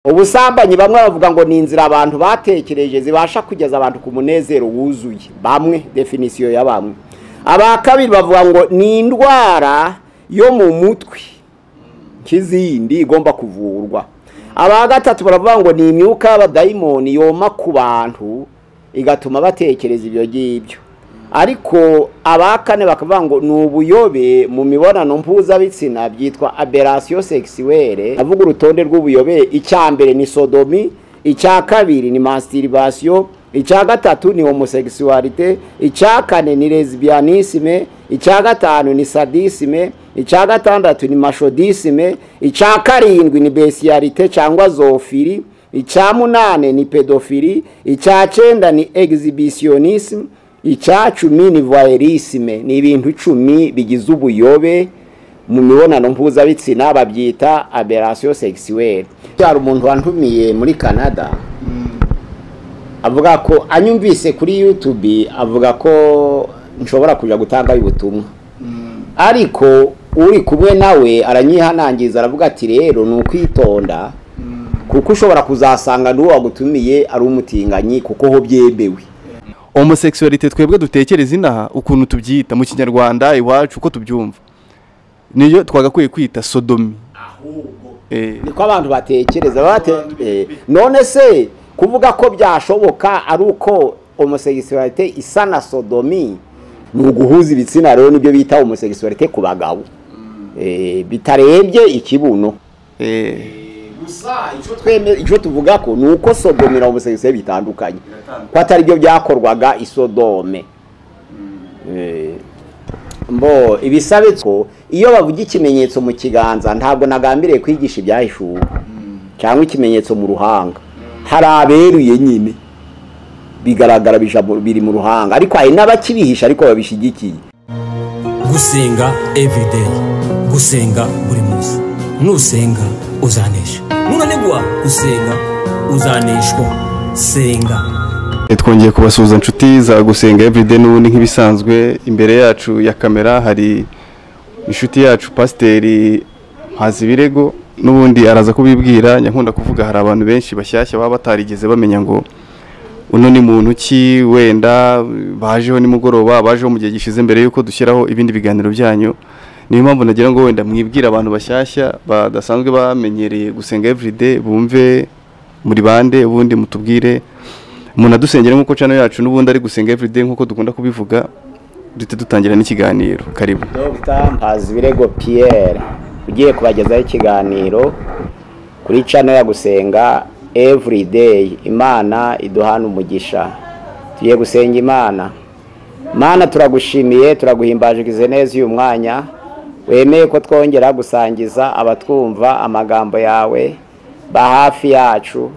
Ubusambanyi bamwe bavuga ngo ni inzira abantu batekereje zibasha kugeza abantu ku munezero wuzuye, bamwe definition ya bamwe. Aba kabiri bavuga ngo ni indwara yo mu mutwe kizindi igomba kuvurwa. Aba gatatu baravuga ngo ni imyuka y'abadayimoni yoma ku bantu igatuma batekereza ibyo ngibyo. Ariko abakane bakavuga ngo ni ubuyobe mu mibonano mpuzabitsina byitwa aberration sexuelle. Avuga urutonde rw'ubuyobe, icya mbere ni sodomi, icya kabiri ni masturbation, icya gatatu ni homosexualité, icya kane ni lesbianisme, icya gatanu ni sadisme, icya gatandatu ni masochisme, icya karindwi ni bestialité cyangwa zoophilie, icya munane ni pédophilie, icya cyenda ni exhibitionisme, icya cumi ni voyeurisme. Ni ibintu 10 bigize ubuyobe mu mibonano mpuzabitsina, babyita aberration sexuelle. Hari umuntu wantumiye muri Canada avuga ko anyumvise kuri YouTube, avuga ko nshobora kuja gutanga ubutumwa, ariko uri kumwe nawe aranyihanangiza, aravuga ati rero ni ukwitonda kuko ushobora kuzasanga n'uwo wagutumiye ari umutinganyi kuko ho byemewe. Homosexualité twebwe dutekereza inaha ukuntu tubyita mu Kinyarwanda iwacu uko tubyumva niyo twagakwiye kwita sodomi. Niko abantu batekereza. None se kuvuga ko byashoboka ari uko homosexualité isa na sodomi ni uguhuza ibitsina, rero nibyo bita homosexualité ku bagabo bitarebye ikibuno. Gusa icyo twemera, icyo tuvuga ko ni uko sodomi na homosexualité bitandukanye, ko atari byo byakorwaga isodome. Mbo ibisabitswe iyo bavuga ikimenyetso mu kiganza, ntabwo nagambiriye kwigisha ibyahishuwe cyangwa ikimenyetso mu ruhanga. Hari aberuye nyine bigaragara biri mu ruhanga, ariko hari n'abakibihisha ariko babishigikiye. Gusenga everyday, gusenga buri munsi. Nusenga uzanesha, nunanigwa gusenga uzaneshwa. Senga. Twongeye kubasuhuza inshuti za Gusenga Everyday. N'ubundi nk'ibisanzwe imbere yacu ya kamera hari inshuti yacu Pasiteri Mpazibirego, n'ubundi araza kubibwira. Nyankunda kuvuga hari abantu benshi bashyashya baba batarigeze bamenya ngo uno ni muntu ki, wenda bajeho nimugoroba, bajeho mu gihe gishize mbere yuko dushyiraho ibindi biganiro byanyu. Niyo mpamvu nagira ngo wenda mwibwire abantu bashyashya badasanzwe bamenyereye Gusenga Everyday, bumve muri bande, ubundi mutubwire umuntu adusengera nk'uko channel yacu n'ubundi ari Gusenga Everyday nk'uko dukunda kubivuga, duhite dutangira n'ikiganiro. Karibu. Dr Mpazibirego Pierre ugiye kubagezaho ikiganiro kuri channel ya Gusenga Everyday. Imana iduhana umugisha. Tugiye gusenga Imana. Mana, turagushimiye, turaguhimbaje, ugize neza uyu mwanya wemeye ko twongera gusangiza abatwumva amagambo yawe. Ba hafi yacu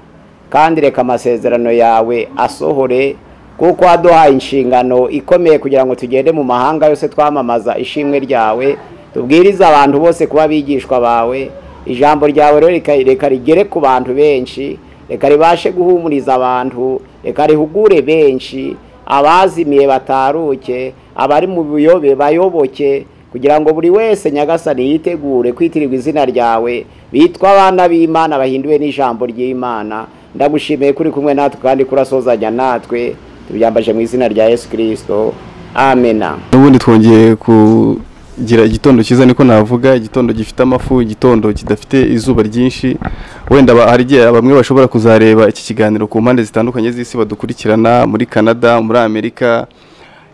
kandi reka amasezerano yawe asohore, kuko waduhaye inshingano ikomeye kugira ngo tugende mu mahanga yose twamamaza ishimwe ryawe, tubwirize abantu bose kuba abigishwa bawe. Ijambo ryawe rero reka rigere ku bantu benshi, reka ribashe guhumuriza abantu, reka rihugure benshi, abazimiye bataruke, abari mu buyobe bayoboke, kugira ngo buri wese Nyagasani yitegure kwitirirwa izina ryawe, bitwa abana b'Imana bahinduwe n'ijambo ry'Imana. Ndagushimiye kuri kumwe natwe kandi kurasozanya natwe, tubyambaje mu izina rya Yesu Kristo, amena. N'ubundi twongeye kugira igitondo cyiza, niko navuga, igitondo gifite amafu, igitondo kidafite izuba ryinshi. Wenda hari igihe bamwe bashobora kuzareba iki kiganiro ku mpande zitandukanye z'isi, badukurikirana muri Canada, muri Amerika,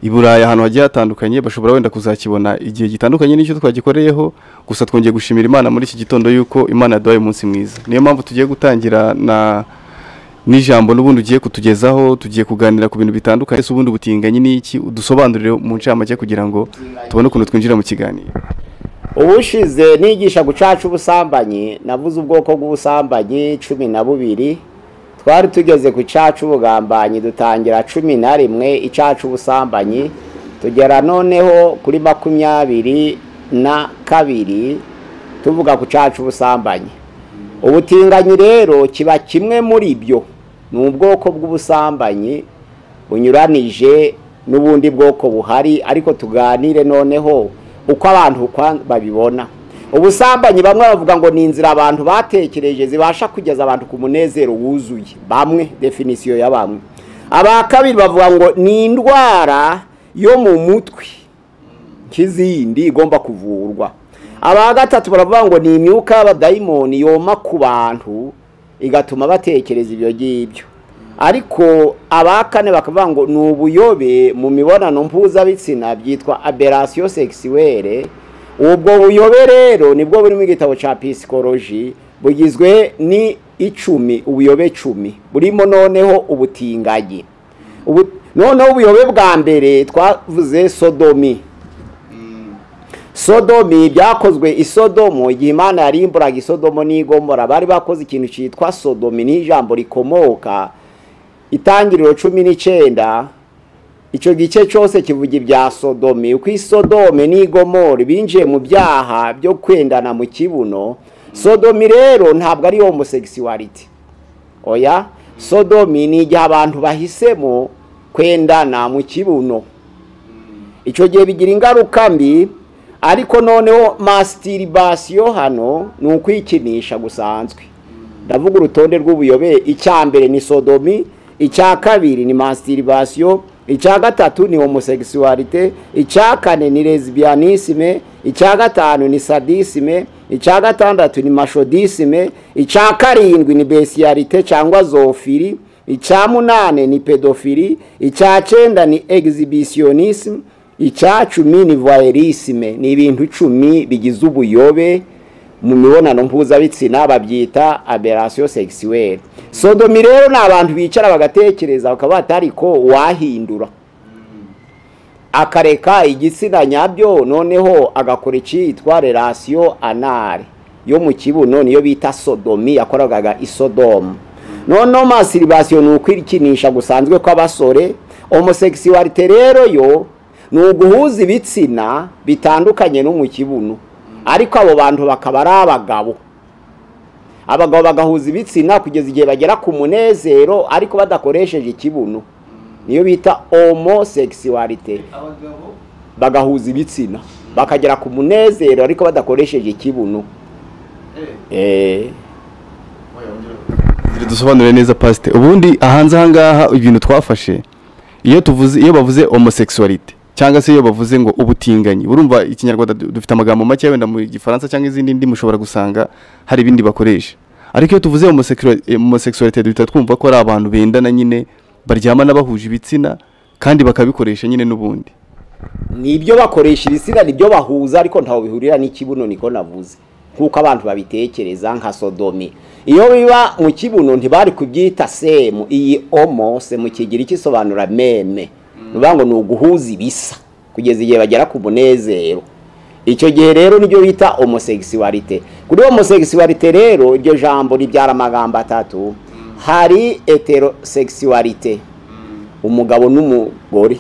i Burayi, ahantu hagiye hatandukanye, bashobora wenda kuzakibona igihe gitandukanye n'icyo twagikoreyeho. Gusa twongeye gushimira Imana muri iki gitondo yuko Imana yaduhaye umunsi mwiza. Niyo mpamvu tugiye gutangira na n'ijambo n'ubundi ugiye kutugezaho. Tugiye kuganira ku bintu bitandukanye. Ese ubundi ubutinganyi ni iki? Udusobanurire mu ncamake kugira ngo tubone ukuntu twinjira mu kiganiro. Ubushize nigisha gucaca ubusambanyi, navuze ubwoko bw'ubusambanyi 12. Twari tugeze ku caca ubugambanyi, dutangira 11 icaca ubusambanyi, tugera noneho kuri 22 tuvuga ku caca ubusambanyi. Ubutinganyi rero kiba kimwe muri byo, ni ubwoko bw'ubusambanyi bunyuranije n'ubundi bwoko buhari, ariko tuganire noneho uko abantu babibona. Ubusambanyi bamwe bavuga ngo ni inzira abantu batekereje zibasha kugeza abantu ku munezero wuzuye, bamwe definisiyo ya bamwe. Aba kabiri bavuga ngo ni indwara yo mu mutwe nk'izindi igomba kuvurwa. Aba gatatu baravuga ngo ni imyuka y'abadayimoni yoma ku bantu igatuma batekereza ibyo ngibyo. Ariko aba kane bakavuga ngo ni ubuyobe mu mibonano mpuzabitsina byitwa aberration sexuelle. Ubwo buyobe rero nibwo buri mu gitabo ca psychology, bugizwe ni 10, ubuyobe 10 burimo noneho ubutinganyi. Noneho ubuyobe bwa mbere twavuze sodomi. Sodomi byakozwe i Sodomo igihe Imana yarimburaga Isodomo n'Igomora, bari bakoze ikintu cyitwa sodomi, ni ijambo rikomoka Itangiriro 19. Icyo gice cyose kivuga ibya sodomi, uko Isodome n'Igomora binjiye mu byaha byo kwendana mu kibuno. Sodomi rero ntabwo ari homosexuality, oya. Sodomi ni igihe abantu bahisemo kwendana mu kibuno, icyo gihe bigira ingaruka mbi. Ariko noneho masturbation hano ni ukwikinisha gusanzwe. Ndavuga urutonde rw'ubuyobe: icya mbere ni sodomi, icya kabiri ni masturbation, icya gatatu ni homosexualité, icya kane ni lesbianisme, icya gatanu ni sadisme, icya gatandatu ni masochisme, icya karindwi ni bestialité cyangwa zoophilie, icya munane ni pédophilie, icya cyenda ni exhibitionisme, icya 10 ni voyeurisme. Ni ibintu 10 bigize ubuyobe mu mibonano mpuzabitsina, babyita aberration sexuelle. Sodomi rero ni abantu bicara bagatekereza bakaba batari ko wahindura akareka igitsina nyabyo, noneho agakora icyitwa relation anale yo mu kibuno, niyo bita sodomi yakoraga i Sodomu. Noneho masturbation ni ukwikinisha gusanzwe kw'abasore. Homosexualité rero yo ni uguhuza ibitsina bitandukanye no mu kibuno, ariko abo bantu bakaba ari abagabo. Abagabo bagahuza ibitsina kugeza igihe bagera ku munezero ariko badakoresheje ikibuno, niyo bita homosexualité. Bagahuza ibitsina bakagera ku munezero ariko badakoresheje ikibuno. Dusobanure neza pasite. Ubundi ahanze ahangaha ibintu twafashe, iyo tuvuze, iyo bavuze homosexualité cyangwa se iyo bavuze ngo ubutinganyi, urumva ikinyarwanda dufite amagambo make, wenda mu gifaransa cyangwa izindi ndimi ushobora gusanga hari ibindi bakoresha. Ariko iyo tuvuze homosexualité duhita twumva ko ari abantu bendana nyine, baryamana bahuje ibitsina kandi bakabikoresha nyine n'ubundi. Nibyo, bakoresha ibitsina, nibyo bahuza, ariko ntaho bihurira n'ikibuno, niko navuze nk'uko abantu babitekereza nka sodomi. Iyo biba mu kibuno ntibari kubyita same. Iyi homo se mu kigiriki isobanura même, ni ukuvuga ngo ni uguhuza ibisa kugeza igihe bagera ku munezero. Icyo gihe rero nibyo bita homosexualité. Kuri homosexualité rero iryo jambo ribyara amagambo atatu. Hari hétérosexualité, umugabo n'umugore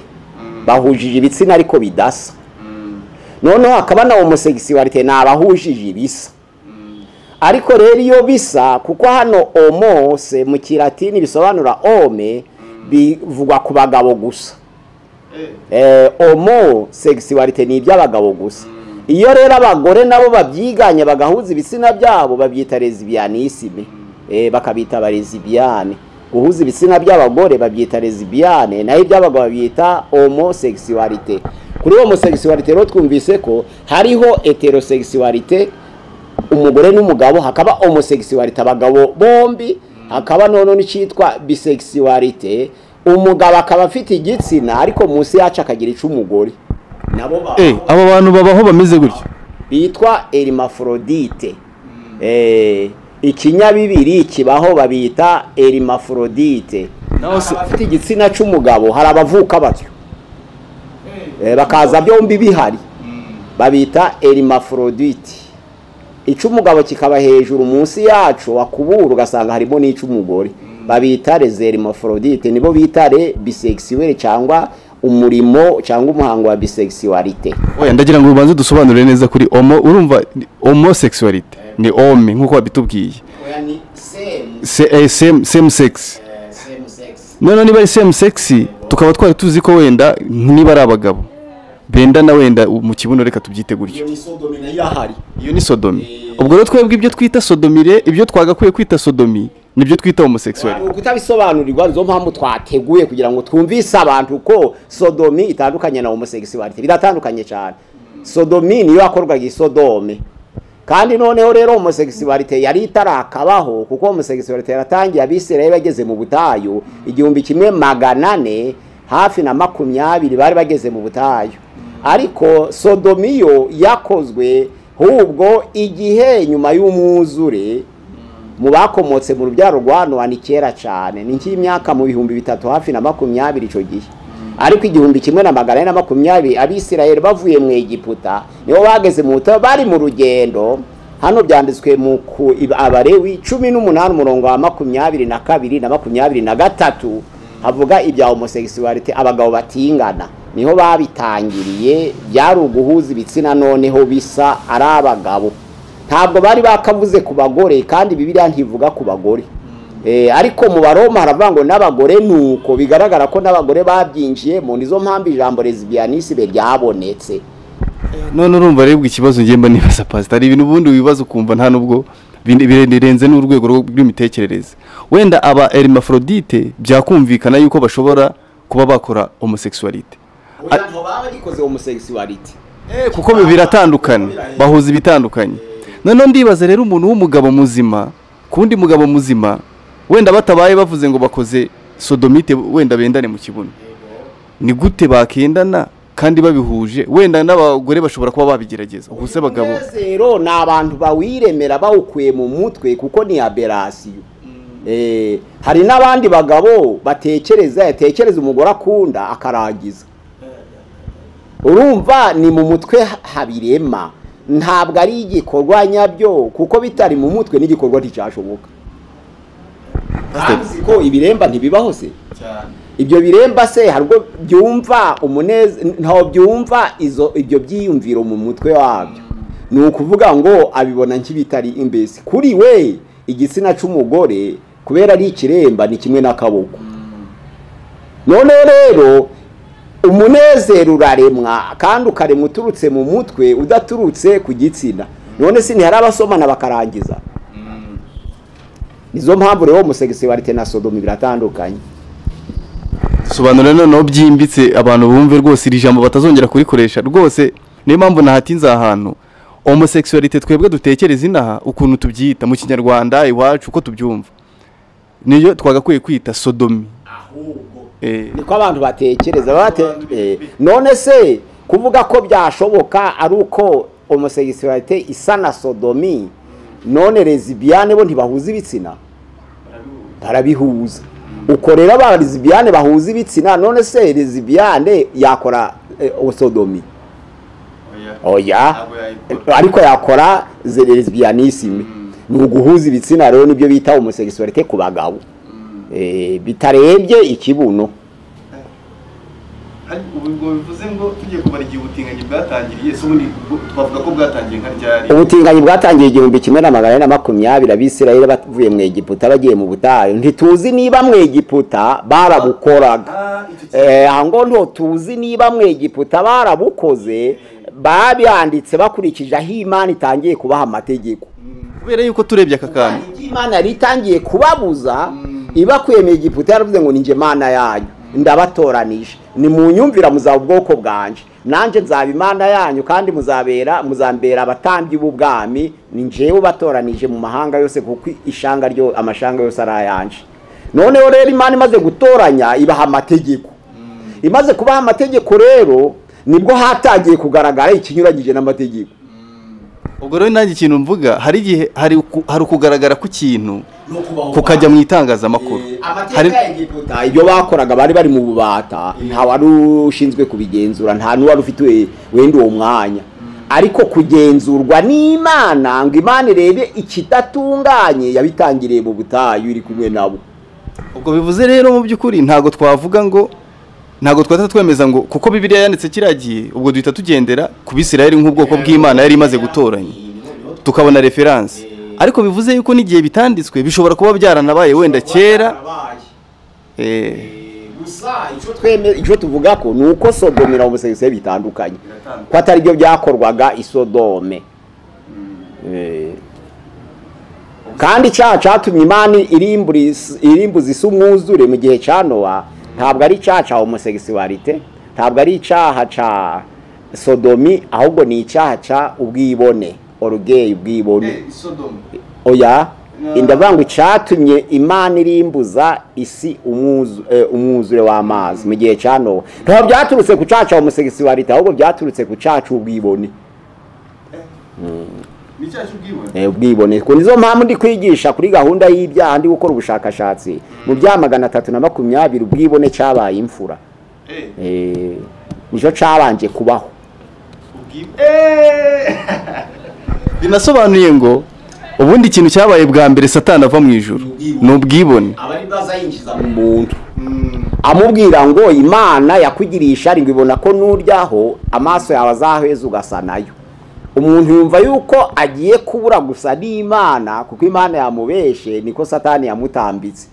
bahujije ibitsina ariko bidasa. Noneho hakaba na homosexualité, ni abahujije ibisa, ariko rero iyo bisa, kuko hano homo se mu kilatini bisobanura homme, bivugwa ku bagabo gusa. Homosexualité ni iby'abagabo gusa. Iyo rero abagore nabo babyiganye bagahuza ibitsina byabo babyita lesbianisme, bakabita abalesbiennes. Guhuza ibitsina by'abagore babyita lesbienne, naho iby'abagabo babyita homosexualité. Kuri homosexualité rero twumvise ko hariho hétérosexualité, umugore n'umugabo, hakaba homosexualité, abagabo bombi, hakaba noneho n'icyitwa bisexualité, umugabo akaba afite igitsina ariko munsi yacu akagira ic'umugore. Nabo Abo bantu babaho bameze gutyo? Bitwa hermaphrodite. Ikinyabibiri kibaho, babita hermaphrodite. Naho se- Abafite igitsina c'umugabo, hari abavuka batyo, bakaza byombi bihari, babita hermaphrodite. Ic'umugabo kikaba hejuru, munsi yacu wakubura ugasanga harimo n'ic'umugore, babita les hermaphrodites, nibo bita les bisexuels cyangwa umurimo cyangwa umuhango wa bisexualité. Oya, ndagira ngo ubanze dusobanurire neza kuri homo. Urumva homosexualité ni homme nk'uko wabitubwiye. Oya, ni same. Same sex. Same sex. None niba ari same sex, tukaba twari tuzi ko wenda niba ari abagabo Bendana wenda mu kibuno, reka tubyite gutyo. Iyo ni sodomi nayo irahari. Iyo ni sodomi. Ubwo rero twebwe ibyo twita sodomire, ibyo twagakwiye kwita sodomi, nibyo twita homosexuality. Kutabisobanurirwa, nizo mpamvu twateguye kugira ngo twumvise abantu ko sodomi itandukanye na homosexuality. Biratandukanye cyane. Sodomi niyo yakorwaga i Sodome, kandi noneho rero homosexuality yari itarakabaho, kuko homosexuality yaratangiye Abisirayeli bageze mu butayu 1400 hafi na 20, bari bageze mu butayu. Ariko sodomi yo yakozwe hubwo igihe nyuma y'umwuzure mu bakomotse mu rubyaro rwa Nowa, ni kera cyane, ni nk'imyaka mu 3000 hafi na 20 icyo gihe. Ariko 1420 Abisirayeli bavuye mu Egiputa, nibo bageze mu butayu, bari mu rugendo. Hano byanditswe mu Abalewi 18 umurongo wa 22 na 23, havuga ibya homosexuality, abagabo batingana. Niho babitangiriye, byari uguhuza ibitsina noneho bisa ari abagabo. Ntabwo bari bakavuze ku bagore, kandi Bibiliya ntivuga ku bagore. Ariko mu Baroma haravuga ngo n'abagore, nuko bigaragara ko n'abagore babyinjiyemo. Nizo mpamvu ijambo lesbianisme ryabonetse. None urumva rero ikibazo ngiye mba nibaza, pastor, ari ibintu ubundi wibaza ukumva nta nubwo birenze n'urwego rw'imitekerereze. Wenda aba hermaphrodite byakumvikana yuko bashobora kuba bakora homosexuality. Oya, ntabwo baba bagikoze homosexuality. Kuko biratandukana, bahuza ibitandukanye. Noneho ndibaza rero, umuntu w'umugabo muzima kundi mugabo muzima, wenda batabaye bavuze ngo bakoze sodomite, wenda bendane mu kibuno, ni gute bakendana kandi babihuje? Wenda n'abagore bashobora kuba babigerageza, ubwo se abagabo? Umunezero ni abantu bawiremera bawukuye mu mutwe, kuko ni aberration. Hari n'abandi bagabo batekereza, yatekereza umugore akunda akarangiza. Urumva ni mu mutwe habirema, ntabwo ari igikorwa nyabyo, kuko bitari mu mutwe n'igikorwa nticyashoboka. Uzi ko ibiremba ntibibaho se? Ibyo biremba se hari ubwo byumva umunezero? Ntaho byumva izo ibyo byiyumviro mu mutwe wabyo. Ni ukuvuga ngo abibona nk'ibitari imbesi kuri we. Igitsina cy'umugore, kubera ari ikiremba, ni kimwe n'akaboko. None rero umunezero uraremwa, kandi ukaremwa uturutse mu mutwe, udaturutse ku gitsina. None se ntihari abasomana bakarangiza? Nizo mpamvu rero homosexuality na sodomi biratandukanye. Sobanura noneho byimbitse, abantu bumve rwose iri jambo batazongera kurikoresha rwose. Niyo mpamvu nahatinze ahantu. Homosexuality twebwe dutekereza inaha, ukuntu tubyita mu Kinyarwanda iwacu, uko tubyumva, niyo twagakwiye kwita sodomi. Niko abantu batekereza none se kuvuga ko byashoboka ari uko homosexuality isa na sodomi, none lesbienne bo ntibahuza ibitsina? Barabihuza. Uko rero aba lesbienne bahuza ibitsina, none se lesbienne yakora sodomi? Oya, ariko yakora lesbianisme, ni uguhuza ibitsina. Rero nibyo bita homosexuality ku bagabo, bitarebye ikibuno. Ubwo bivuze ngo tugiye kumara igihe ubutinganyi bwatangiriye, se ubundi twavuga ko bwatangiye nka ryari? Ubutinganyi bwatangiye 1420 Abisirayeli bavuye mu Egiputa bagiye mu butayu. Ntituzi niba mu Egiputa barabukoraga. Aho ngo ntutuzi niba mu Egiputa barabukoze. Babyanditse bakurikije aho Imana itangiye kubaha amategeko. Kubera yuko turebye aka kantu, Imana yari itangiye kubabuza ibakuye mu Egiputa, yaravuze ngo: "Ninjye Mana yanyu, ndabatoranije, nimunyumvira muzaba ubwoko bwanje, nanjye nzaba Imana yanyu, kandi muzabera muzambera abatambyi b'ubwami. Ni njyewe ubatoranije mu mahanga yose, kuko ishanga ryo amashanga yose ari ayanje." Noneho rero Imana imaze gutoranya, ibaha amategeko. Imaze kubaha amategeko rero, nibwo hatangiye kugaragara ikinyuranyije n'amategeko. Ubwo rero nanjye ikintu mvuga, hari igihe hari ukugaragara kw'ikintu kukajya mu itangazamakuru. Amateka ya Egiputa, ibyo bakoraga bari mu bubata, nta wari ushinzwe kubigenzura, nta n'uwari ufite wenda uwo mwanya. Ariko kugenzurwa n'Imana ngo Imana irebe ikidatunganye, yabitangiriye mu butayu iri kumwe nabo. Ubwo bivuze rero mu by'ukuri ntabwo twavuga ngo, ntabwo twahita twemeza ngo kuko Bibiliya yanditse kiriya gihe, ubwo duhita tugendera ku Bisirayeli nk'ubwoko bw'Imana yari imaze gutoranya, tukabona référence. Ariko bivuze yuko n'igihe bitanditswe bishobora kuba byaranabaye wenda kera. Gusa icyo twemera, icyo tuvuga ko ni uko sodomi na homosexualité bitandukanye, ko atari byo byakorwaga i Sodome. Kandi icyaha cyatumye Imana irimbuza isi umwuzure mu gihe cya Nowa ntabwo ari icyaha cya homosexualité, ntabwo ari icyaha cya sodomi, ahubwo ni icyaha cya ubwibone, orgueil, ubwibone. Oya, ndavuga ngo icyatumye Imana irimbuza isi umwuzure w'amazi mu gihe cya Nowa ntabwo byaturutse ku cyaha cya homosexualité, ahubwo byaturutse ku cyaha cy'ubwibone. Ubwibone. Ku nizo mpamvu ndi kwigisha kuri gahunda y'ibyaha, ndi gukora ubushakashatsi mu byaha 320 ubwibone cyabaye imfura. Nicyo cyabanje kubaho. Binasobanuye ngo ubundi ikintu cyabaye bwa mbere Satani ava mu ijuru ni ubwibone. Abari bazayinjiza mu muntu amubwira ngo Imana yakugirisha ari ngo ibona ko nuryaho amaso yawe azahweza ugasa nayo. Umuntu yumva yuko agiye kubura gusa n'Imana kuko Imana yamubeshe, niko Satani yamutambitse.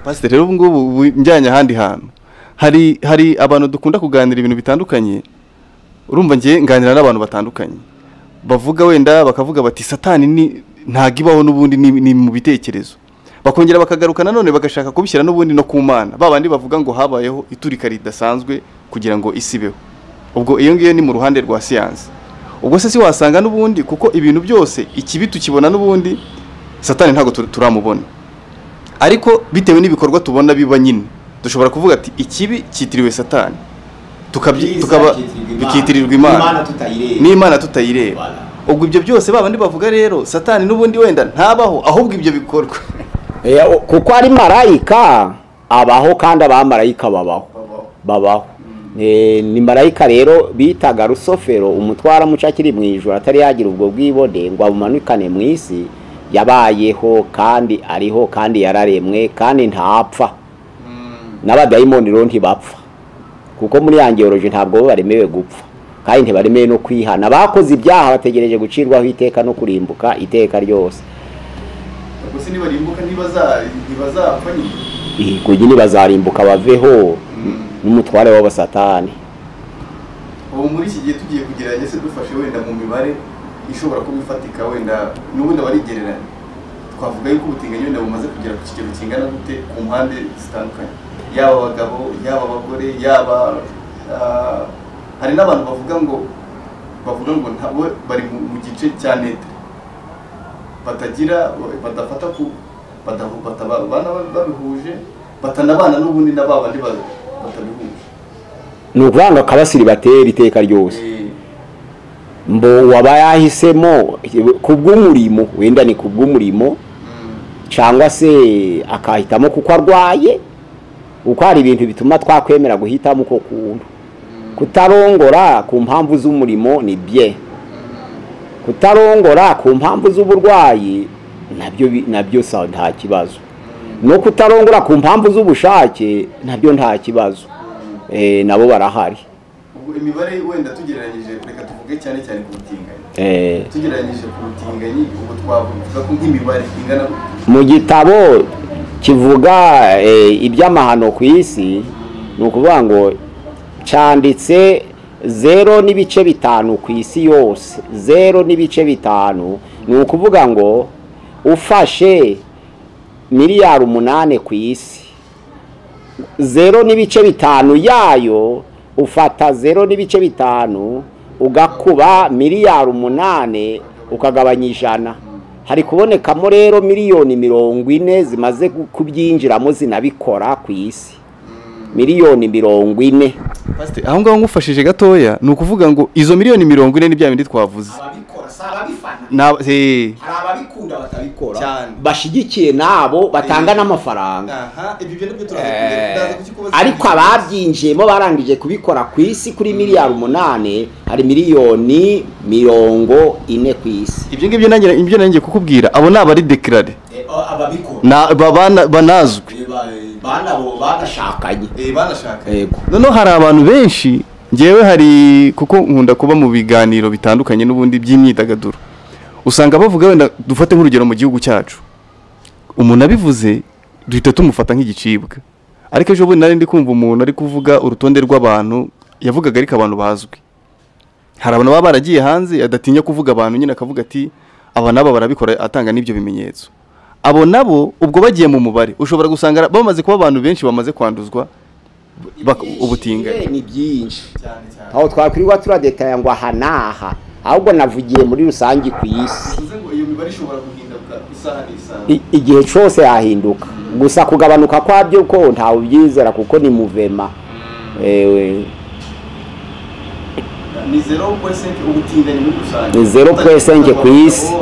Pastor, rero ubu ngubu njyanye ahandi hantu hari abantu dukunda kuganira ibintu bitandukanye. Urumva ngiye nganira n'abantu batandukanye bavuga wenda bakavuga bati Satani ni ntago ibaho n'ubundi ni mu bitekerezo, bakongera bakagaruka nanone bagashaka kubishyira n'ubundi no ku Mana, babandi bavuga ngo habayeho iturika ridasanzwe kugira ngo isi ibeho. Ubwo iyo ngiyo ni mu ruhande rwa siyansi. Ubwo se si wasanga n'ubundi kuko ibintu byose ikibi tukibona n'ubundi Satani ntago turamubona, ariko bitewe n'ibikorwa tubona biba nyine dushobora kuvuga ati ikibi cyitiriwe Satani, tukaba bikitirirwa Imana n'Imana tutayireba. Ubwo ibyo byose babandi bavuga rero Satani n'ubundi wenda ntabaho, ahubwo ibyo bikorwa kuko ari marayika abaho, kandi abamarayika babaho. Ni marayika rero bitaga Rusofero, umutwara muca akiri mu ijuru atari yagira ubwo bwibone ngo abumanukane mu isi, yabayeho kandi ariho kandi yararemwe kandi ntapfa. N'abadayimoni rero ntibapfa, kuko muri angeology ntabwo bo baremewe gupfa, kandi ntibaremewe no kwihana. Bakoze ibyaha bategereje gucirwaho iteka no kurimbuka iteka ryose. Ubwo se nibarimbuka ntibazapfa nyine? Kugira nibazarimbuka baveho n'umutware w'abasatani. Ubu muri iki gihe tugiye kugereranya se dufashe wenda mu mibare ishobora kuba ifatika, wenda n'ubundi abarigereranya, twavuga yuko ubutinganyi wenda bumaze kugera ku kigero kingana gute ku mpande zitandukanye, yaba abagabo, yaba abagore, yaba hari n'abantu bavuga ngo ntabwo bari mu gice cya netre, batagira badafata ku batabana babihuje, batanabana n'ubundi n'ababandi batabihuje. Ni ukuvuga ngo akabasiri batera iteka ryose mbo waba yahisemo kubw'umurimo, wenda ni kubw'umurimo cyangwa se akahitamo kuko arwaye, uko hari ibintu bituma twakwemera guhitamo uko kuntu. Kutarongora ku mpamvu z'umurimo ni bien, kutarongora ku mpamvu z'uburwayi nabyo nta kibazo, no kutarongora ku mpamvu z'ubushake nabyo nta kibazo. Nabo barahari. Ubwo imibare wenda tugereranyije, reka tuvuge cyane cyane ku butinganyi. Tugereranyije ku butinganyi ubwo twavuga ko nk'imibare ingana mu gitabo kivuga iby'amahano ku isi, ni ukuvuga ngo cyanditse 0.5 ku isi yose, 0.5. Ni ukuvuga ngo ufashe miliyari 8 ku isi, 0.5 yayo ufata 0.5 ugakuba miliyari 8 ukagabanya 100, hari kubonekamo rero miliyoni 40 zimaze kubyinjiramo zinabikora ku isi, miliyoni 40. Pastor, aho ngaho ngufashije gatoya, ni ukuvuga ngo izo miliyoni 40 ni bya bindi twavuze. Ababikora si ababifana, hari ababikunda batabikora, bashigikiye nabo batanga n'amafaranga. Ariko ababyinjiyemo barangije kubikora ku isi kuri miliyari 8 hari miliyoni 40 ku isi. Ibyo ngibyo nanjye kukubwira, abo ni abari declare, ababikora banazwi, banashakanye. Noneho hari abantu benshi, ngewe hari kuko nkunda kuba mu biganiro bitandukanye n'ubundi by'imyidagaduro, usanga bavuga wenda dufate nk'urugero mu gihugu cyacu, umuntu abivuze duhita tumufata nk'igicibwa, Ariko ejo bundi nari ndi kumva umuntu ari kuvuga urutonde rw'abantu, yavugaga ariko abantu bazwi. Hari abantu baba baragiye hanze adatinya kuvuga abantu nyine, akavuga ati aba nabo barabikora, atanga n'ibyo bimenyetso. Abo nabo ubwo bagiye mu mubare ushobora gusanga bamaze kuba abantu benshi bamaze kwanduzwa ubutinganyi. Ni byinshi aho twakwirirwa turadetaya ngo aha n'aha, ahubwo navugiye muri rusange ku isi. Igihe cyose yahinduka, gusa kugabanuka kwabyo ko ntawe ubyizera kuko ni muvema. Ni 0.5 ubutinganyi muri rusange, ni 0.5 ku isi.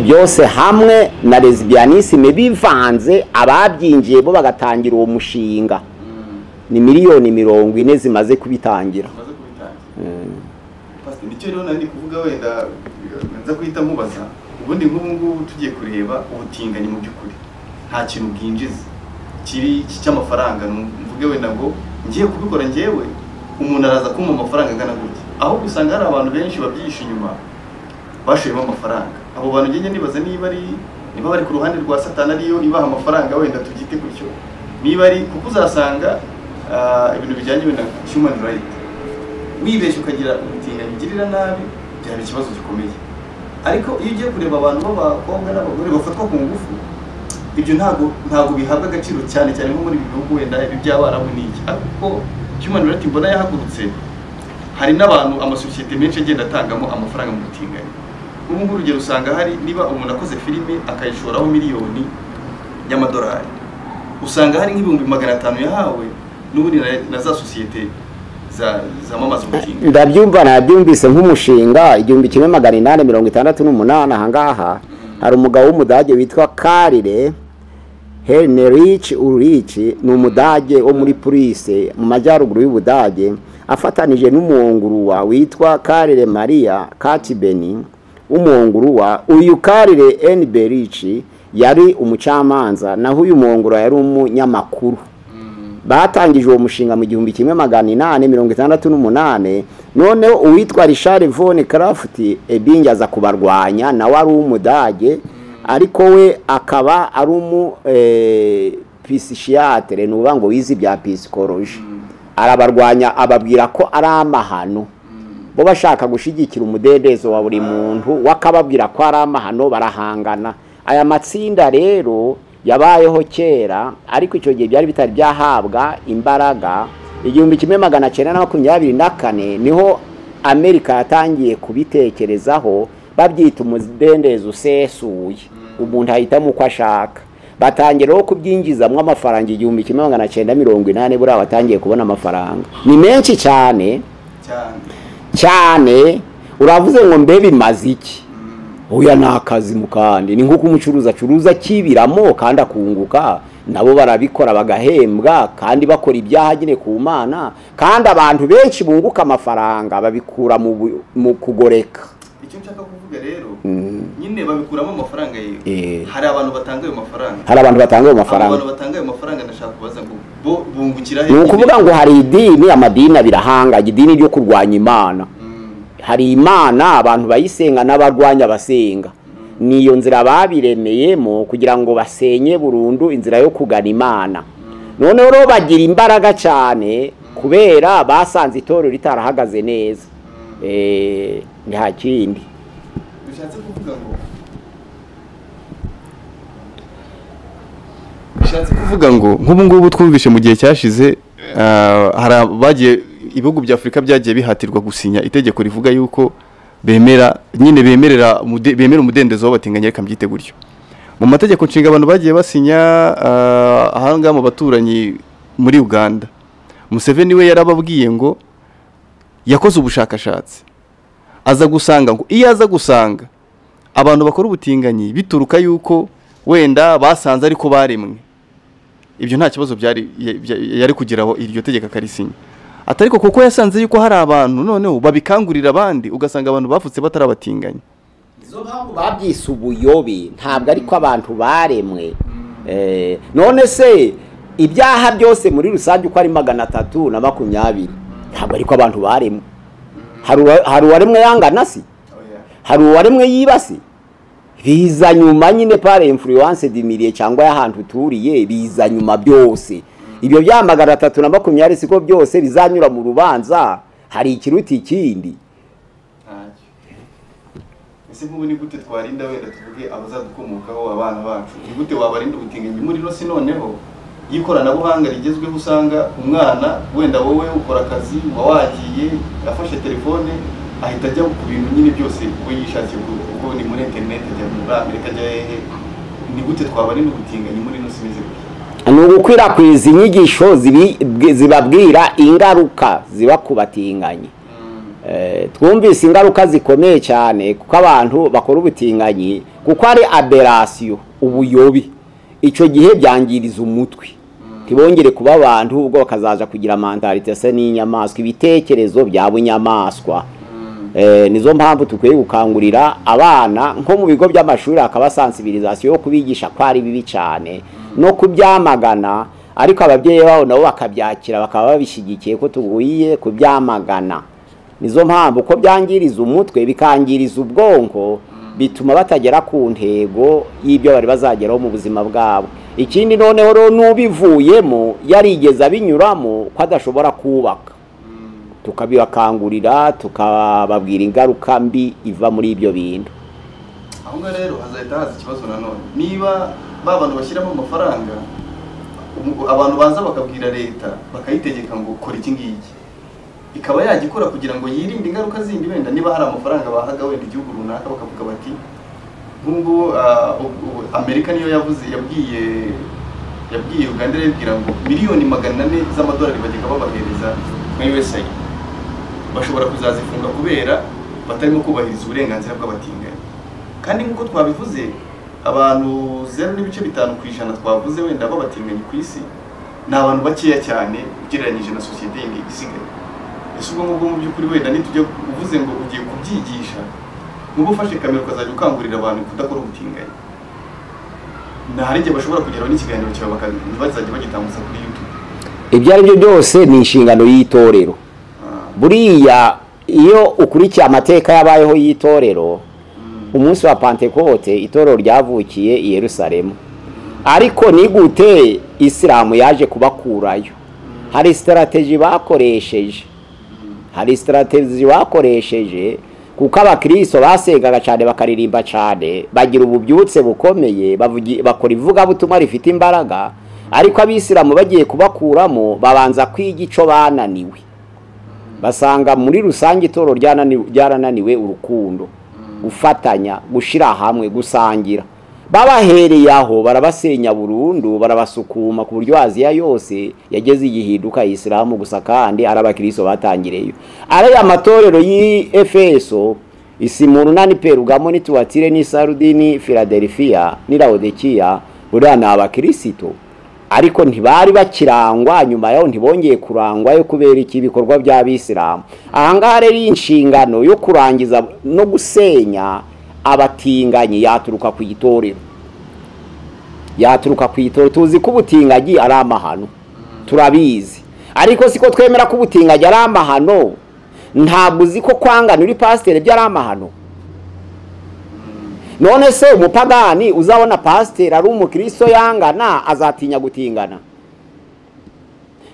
Byose hamwe na lesbianisme bivanze, ababyinjiye bo bagatangira uwo mushinga ni 40 miliyoni zimaze kubitangira. Nicyo rero nari kuvuga, wenda nza kuhita nkubaza ubundi nk'ubu ngubu tugiye kureba ubutinganyi mu by'ukuri nta kintu bwinjiza kiri cy'amafaranga, mvuge wenda ngo ngiye kubikora ngewe umuntu araza kumpa amafaranga angana gutya, ahubwo usanga hari abantu benshi babyihishe inyuma bashoyemo amafaranga. Abo bantu ngenge nibaza niba ari niba bari ku ruhande rwa Satani ariyo ibaha amafaranga, wenda tubyite gutyo, niba ari kuko uzasanga ibintu bijyanye na human right, wibeshye ukagira ubutinganyi ugirira nabi byaba ikibazo gikomeye. Ariko iyo ugiye kureba abantu b'abakobwa n'abagore bafatwa ku ngufu, ibyo ntabwo bihabwa agaciro cyane cyane nko muri ibi bihugu wenda ibi by'Abarabu n'iki. Ariko human right mbona yahagurutse, hari n'abantu, amasosiyete menshi agenda atangamo amafaranga mu butinganyi. Ubu ngubu urugero usanga hari niba umuntu akoze filime akayishoraho miliyoni y'amadolari, usanga hari nk'500,000 yahawe n'ubundi na za sosiyete zamamaza ubutinganyi. Ndabyumva, nabyumvise nk'umushinga 1868. Ahangaha hari umugabo w'Umudage witwa Karl Heinrich Ulrich, ni Umudage wo muri Prusse mu majyaruguru y'Ubudage, afatanije n'Umuhonguruwa witwa Karl Maria Kertbeny w'Umuhonguruwa. Uyu Karl Heinrich yari umucamanza, naho uyu Muhonguruwa yari umunyamakuru. Batangije uwo mushinga mu 1868. Noneho uwitwa Richard von Krafft Ebing aza kubarwanya, nawe ari uw'Umudage, ariko we akaba ari umu psychiatre, ni ukuvuga ngo wize ibya psychologie. Arabarwanya, ababwira ko ari amahano. Bo bashaka gushyigikira umudendezo wa buri muntu, we akababwira ko ari amahano, barahangana. Aya matsinda rero yabayeho kera, ariko icyo gihe byari bitari byahabwa imbaraga. 1924 niho Amerika yatangiye kubitekerezaho, babyita umudendezo usesuye, umuntu ahitamo uko ashaka. Batangira rero kubyinjizamo amafaranga 1980. Buriya batangiye kubona amafaranga ni menshi cyane. Cyane. Cyane. Uravuze ngo mbe bimaze iki? Oya, ni akazi mu kandi ni nk'uko umucuruzi acuruza akibiramo kandi akunguka, nabo barabikora bagahembwa kandi bakora ibyaha nyine ku Mana. Kandi abantu benshi bunguka amafaranga babikura mu kugoreka. Icyo nshaka kuvuga rero, nyine babikuramo amafaranga, yego, hari abantu batanga ayo mafaranga. Hari abantu batanga ayo Abo mafaranga. bantu batanga ayo mafaranga, ndashaka kubaza ngo bo bungukira he? Ni ukuvuga ngo hari idini, amadini abiri ahanganye: idini ryo kurwanya Imana. Hari Imana, abantu bayisenga, n'abarwanya abasenga. Niyo nzira babiremeyemo kugira ngo basenye burundu inzira yo kugana Imana. Noneho rero bagira imbaraga cyane kubera basanze itorero ritarahagaze neza. Nta kindi. Bishatse kuvuga ngo nk'ubu ngubu twumvishe mu gihe cyashize, hari abagiye, ibihugu bya Afurika byagiye bihatirwa gusinya itegeko rivuga yuko bemera nyine bemerera bemera umudendezo w'abatinganyi, reka mbyite gutyo. Mu mategeko nshinga abantu bagiye basinya, ahangaha mu baturanyi muri Uganda, Museveni we yarababwiye ngo yakoze ubushakashatsi aza gusanga ngo iyo aza gusanga abantu bakora ubutinganyi bituruka yuko wenda basanze ariko baremwe, ibyo nta kibazo byari yari kugeraho iryo tegeko akarisinya. Atariko kuko yasanze yuko hari abantu noneho babikangurira abandi, ugasanga abantu bavutse batarabatinganya. Izo mpamvu babyise ubuyobe, ntabwo ariko abantu baremwe. None se ibyaha byose muri rusange uko ari 320, ntabwo ariko abantu baremwe? Hari uwaremwe yangana si? Hari uwaremwe yibasi? Biza nyuma nyine par influence du milieu cyangwa y'ahantu uturiye, biza nyuma byose. Ibyo byaha 320 siko byose bizanyura mu rubanza, hari ikiruta ikindi. Ese nk'ubu ni gute twarinda wenda tuvuge abazadukomokaho, abana bacu, ni gute wabarinda ubutinganyi muri ino si noneho y'ikoranabuhanga rigezweho? Usanga umwana wenda wowe ukora akazi, uba wagiye afashe telefone ahita ajya ku bintu nyine byose we yishakiye, kuko ni muri interineti, ajya muri Amerika, ajya hehe. Ni gute twabarinda ubutinganyi muri ino si imeze gutya? Ni ugukwirakwiza inyigisho zibabwira ingaruka ziba ku batinganyi. Twumvise ingaruka zikomeye cyane kuko abantu bakora ubutinganyi, kuko ari aberration, ubuyobi. Icyo gihe byangiriza umutwe, ntibongere kuba abantu, ubwo bakazaja kugira mentalité se n'inyamaswa, ibitekerezo bya bunyamaswa. Nizo mpamvu tukwiye gukangurira abana nko mu bigo by'amashuri hakaba sensibilisation yo kubigisha ko ari bibi cyane no kubyamagana, ariko ababyeyi babo nabo bakabyakira bakaba babishyigikiye ko tuguye kubyamagana. Nizo mpamvu ko byangiriza umutwe, bikangiriza ubwonko, bituma batagera ku ntego y'ibyo bari bazageraho mu buzima bwabo. Ikindi noneho rero n'ubivuyemo yarigeze abinyuramo ko adashobora kubaka, tukabibakangurira, tukababwira ingaruka mbi iva muri ibyo bintu. Aho ngaho rero hazahita haza ikibazo nanone, niba ba bantu bashyiramo amafaranga, abantu baza bakabwira leta bakayitegeka ngo kora iki ngiki, ikaba yagikora kugira ngo yirinde ingaruka zindi. Wenda niba hari amafaranga bahaga wenda igihugu runaka, bakavuga bati nk'ubu Amerika niyo yavuze, yabwiye Uganda, irabibwira ngo 400 miliyoni z'amadolari bajyaga babahereza nka USAID bashobora kuzazifunga kubera batarimo kubahiriza uburenganzira bw'abatinganyi. Kandi nk'uko twabivuze, abantu 0.5% twavuze wenda b'abatinganyi ku isi ni abantu bakeya cyane ugereranyije na sosiyete yindi isigaye. Ese ubwo ngubwo mu by'ukuri wenda nitujya uvuze ngo ugiye kubyigisha, nk'ubu ufashe kamera ukazajya ukangurira abantu kudakora ubutinganyi, nta hari igihe bashobora kugeraho n'ikiganiro cyawe ntibazajya bagitambutsa kuri YouTube? Ibyo ari byo byose ni inshingano y'itorero. Buriya iyo ukurikiye amateka yabayeho y'itorero, umunsi wa Pantekote itorero ryavukiye i Yerusalemu, ariko ni gute Isilamu yaje kubakurayo? Hari stratégie bakoresheje, hari stratégie bakoresheje, kuko abakristo basengaga cyane, bakaririmba cyane, bagira ububyutse bukomeye, bakora ivugabutumwa rifite imbaraga. Ariko abisilamu bagiye kubakuramo, babanza kwiga ico bananiwe, basanga muri rusange itorero ryarananiwe urukundo, gufatanya, gushira hamwe, gusangira. Babahereye aho barabasenya burundu, barabasukuma ku buryo Aziya yose yageze igihinduka Isilamu gusa, kandi ari abakristo batangireyo. Ariya matorero y'i Efeso, Isimuruna, ni Perugamo, ni Tuwatire, ni Sarudi, ni Philadelphia, ni Laodikiya, buriya ni abakirisito, ariko ntibari bakirangwa. Nyuma yaho ntibongeye kurangwa yo kubera iki? Ibikorwa by'abisilamu. Ahangaha rero inshingano yo kurangiza no gusenya abatinganyi yaturuka ku itorero, yaturuka ku itorero. Tuzi ko ubutinganyi ari amahano, turabizi, ariko siko twemera ko ubutinganyi ari amahano. Ntabwo uzi ko kwangana uri pasiteri byo ari amahano? None se umupagani uzabona pasiteri ari umukristo yangana azatinya gutingana?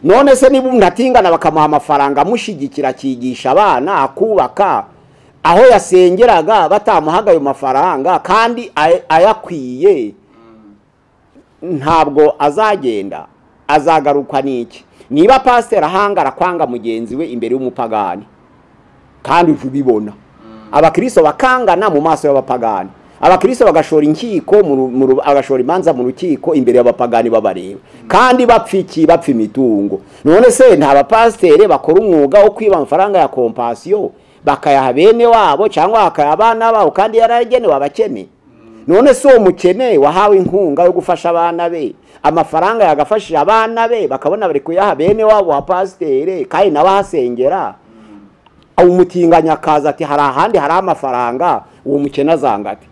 None se niba umuntu atingana bakamuha amafaranga amushyigikira, akigisha abana, akubaka aho yasengeraga, batamuhaga ayo mafaranga kandi ayakwiye, ntabwo azagenda? Azagaruka n'iki? Niba pasiteri ahangara kwanga mugenzi we imbere y'umupagani, kandi ujya ubibona, abakristo bakangana mu maso y'abapagani, abakristo bagashora inkiko bagashora imanza mu rukiko imbere y'abapagani babareba, kandi bapfa iki? Bapfa imitungo. None se nta bapasiteri bakora umwuga wo kwiba amafaranga ya Compassion, bakayaha bene wabo cyangwa bakayaha abana babo, kandi yaragenewe abakene? None se uwo mukene wahawe inkunga yo gufasha abana be, amafaranga yagafashije abana be bakabona bari kuyaha bene wabo wa pasiteri kandi nawe ahasengera, umutinganya akaza ati hari ahandi hari amafaranga, uwo mukene azanga ati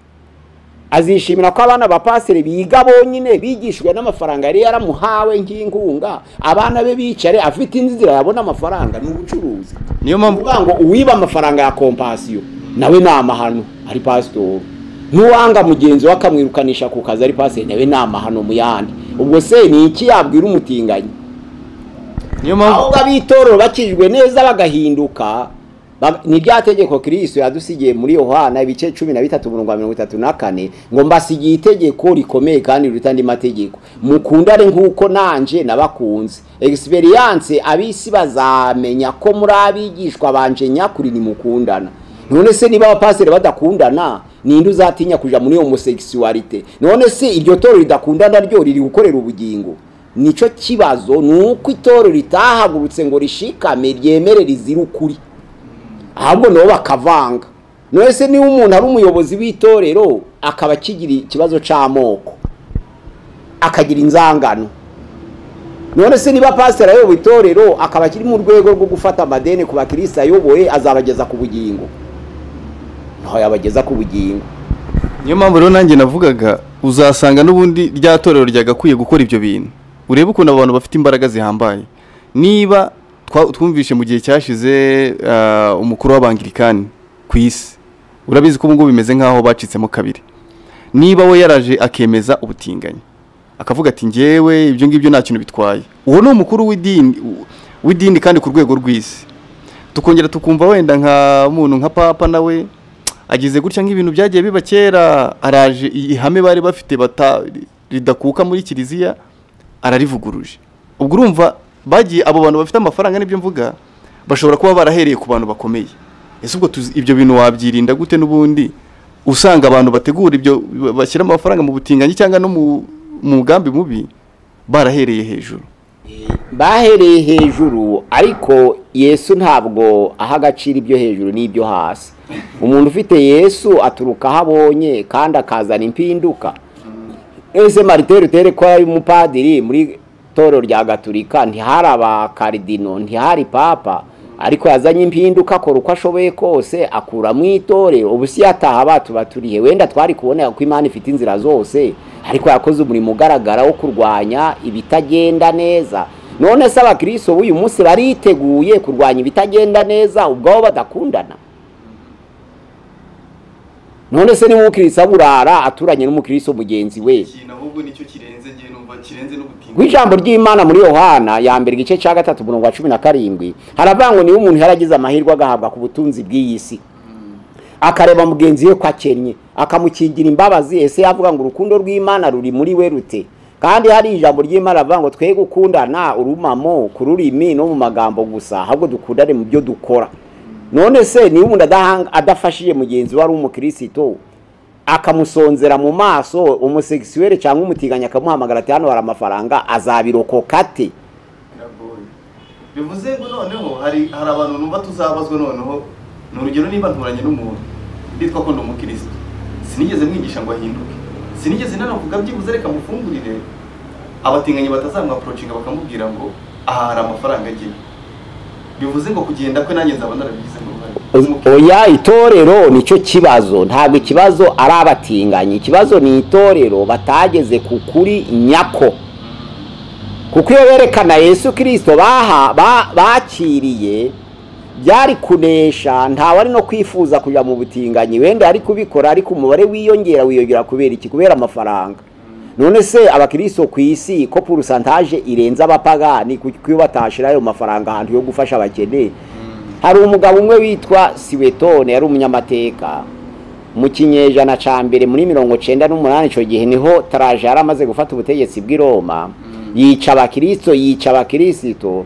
azishimira ko abana ba pasiteri biga bonyine, bigishijwe n'amafaranga yari yaramuhawe nk'inkunga, abana be bicare, afite inzira yabona amafaranga, ni ubucuruzi? Niyo mpamvu Kuvuga ngo uwiba amafaranga ya Compassion nawe ni amahano ari pasitori, n'uwanga mugenzi we akamwirukanisha ku kazi ari pasiteri nawe ni amahano mu yandi. Ubwo se ni iki yabwira umutinganyi? Niyo mpamvu Ahubwo ab'itorero bakijwe neza bagahinduka, ni rya tegeko Kristo yadusigiye muri Yohana ibice 13 umurongo wa 34, ngo mbasigiye itegeko rikomeye kandi riruta andi mategeko, mukundane nk'uko nanje nabakunze. Experience abisi bazamenya ko muri abigishwa banje nyakuri nimukundana. None se niba abapasiteri badakundana, ninde uzatinya kuja muri homosexualité? None se iryo torero ridakundana ryo riri gukorera ubugingo? Nico kibazo, nuko itorero ritahagurutse ngo rishikame ryemere rizira ukuri, ahubwo nabo bakavanga. None se niba umuntu ari umuyobozi w'itorero akaba akigira ikibazo c'amoko, akagira inzangano, none se niba pasiteri ayoboye itorero akaba akiri mu rwego rwo gufata amadeni ku bakirisitu ayoboye, azabageza ku bugingo? Ntaho yabageza ku bugingo. Niyo mpamvu rero nanjye navugaga, uzasanga n'ubundi rya torero ryagakwiye gukora ibyo bintu. Urebe ukuntu abantu bafite imbaraga zihambaye. Niba twumvishe mu gihe cyashize umukuru w'abangirikani ku isi, urabizi ko ubu ngubu bimeze nk'aho bacitsemo kabiri. Niba we yaraje akemeza ubutinganyi, akavuga ati njyewe ibyo ngibyo nta kintu bitwaye, uwo ni umukuru w'idini kandi ku rwego rw'isi. Tukongera tukumva wenda nka muntu nka papa nawe agize gutya nk'ibintu byagiye biba kera, araje ihame bari bafite ridakuka muri kiliziya ararivuguruje. Ubwo urumva bagiye abo bantu bafite amafaranga, nibyo mvuga, bashobora kuba barahereye ku bantu bakomeye. Ese ubwo ibyo bintu wabyirinda gute n'ubundi usanga abantu bategura ibyo bashyira amafaranga mu butinganyi cyangwa no mu mugambi mubi barahereye hejuru? Bahereye hejuru, ariko Yesu ntabwo aha agaciro ibyo hejuru n'ibyo hasi. Umuntu ufite Yesu aturuka aho abonye kandi akazana impinduka. Ese Martin Luther ko yari umupadiri muri torero rya Gatulika, ntihari abakaridino, ntihari papa, ariko yazanye impinduka, akora uko ashoboye kose akura mu itorero. Ubu si yataha batuba turihe? Wenda twari kubona ko Imana ifite inzira zose, ariko yakoze umurimo ugaragara wo kurwanya ibitagenda neza. None se abakristo b'uyu munsi bariteguye kurwanya ibitagenda neza ubwabo badakundana? None se ni umukristo aburara aturanye n'umukristo mugenzi we? Ikintu ahubwo nicyo kirenze, ngiye numva kirenze no gutinda. Ijambo ry'Imana muri Yohana ya mbere igice cya 3 umurongo wa 17 haravuga ngo niba umuntu yaragize amahirwe agahabwa ku butunzi bw'iyi si, akareba mugenzi we ko akennye, akamukingira imbabazi, ese yavuga ngo urukundo rw'Imana ruri muri we rute? Kandi hari ijambo ry'Imana rivuga ngo twe gukundana urumamo ku rurimi no mu magambo gusa, ahubwo dukundane mu byo dukora. None se niba umuntu adafashije mugenzi we ari umukristo, akamusonzera mu maso homosexuel cyangwa umutiganya, akamuhamagara ati hano hari amafaranga, azabirokoka ate? Bivuze ngo noneho hari abantu numva tuzabazwa noneho. Ni urugero, niba nturanye n'umuntu nditwa ko ndi umukristo, sinigeze mwigisha ngo ahinduke, sinigeze nanavuga byibuze reka mufungurire, abatinganyi batazamwaproachinga bakamubwira ngo aha hari amafaranga agiye. Bivuze ngo kugenda kwe nanjye nzaba narabigizemo uruhare. Oya, itorero nicyo kibazo. Ntabwo ikibazo ari abatinganyi, ikibazo ni itorero batageze ku kuri nyako. Kuko iyo berekana Yesu Kristo bakiriye byari kunesha, ntawe ari no kwifuza kujya mu butinganyi, wenda ari kubikora ariko umubare wiyongera kubera iki? Kubera amafaranga. None se abakristo ku isi ko pourcentage irenze abapagani, kuko iyo batashira ayo mafaranga ahantu yo gufasha abakene? Hari umugabo umwe witwa Siwetone, yari umunyamateka mu kinyejana ca mbere muri 98. Ico gihe niho Trajan yari amaze gufata ubutegetsi bw'i Roma, yica abakristo,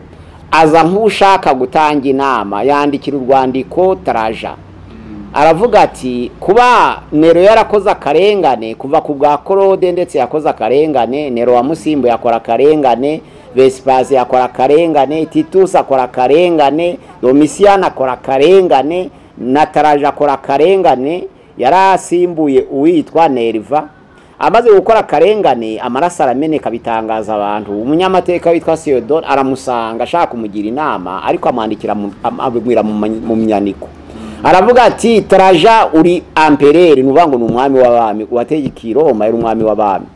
aza nk'ushaka gutanga inama, yandikira urwandiko Trajan, aravuga ati kuba Nero yarakoze akarengane kuva ku bwa Claude, ndetse yakoze akarengane, Nero wamusimbuye akora akarengane, Vespasi akora akarengane, Titus akora akarengane, Domitian akora akarengane, na Trajan akora akarengane, yarasimbuye uwitwa Nerva. Amaze gukora akarengane amaraso arameneka, bitangaza abantu. Umunyamateka witwa Theodore aramusanga ashaka kumugira inama, ariko amwandikira amubwira mu myandiko, aravuga ati Trajan uri empereur, nuvuga ngo ni umwami w'abami, uwategeka i Roma yari umwami w'abami.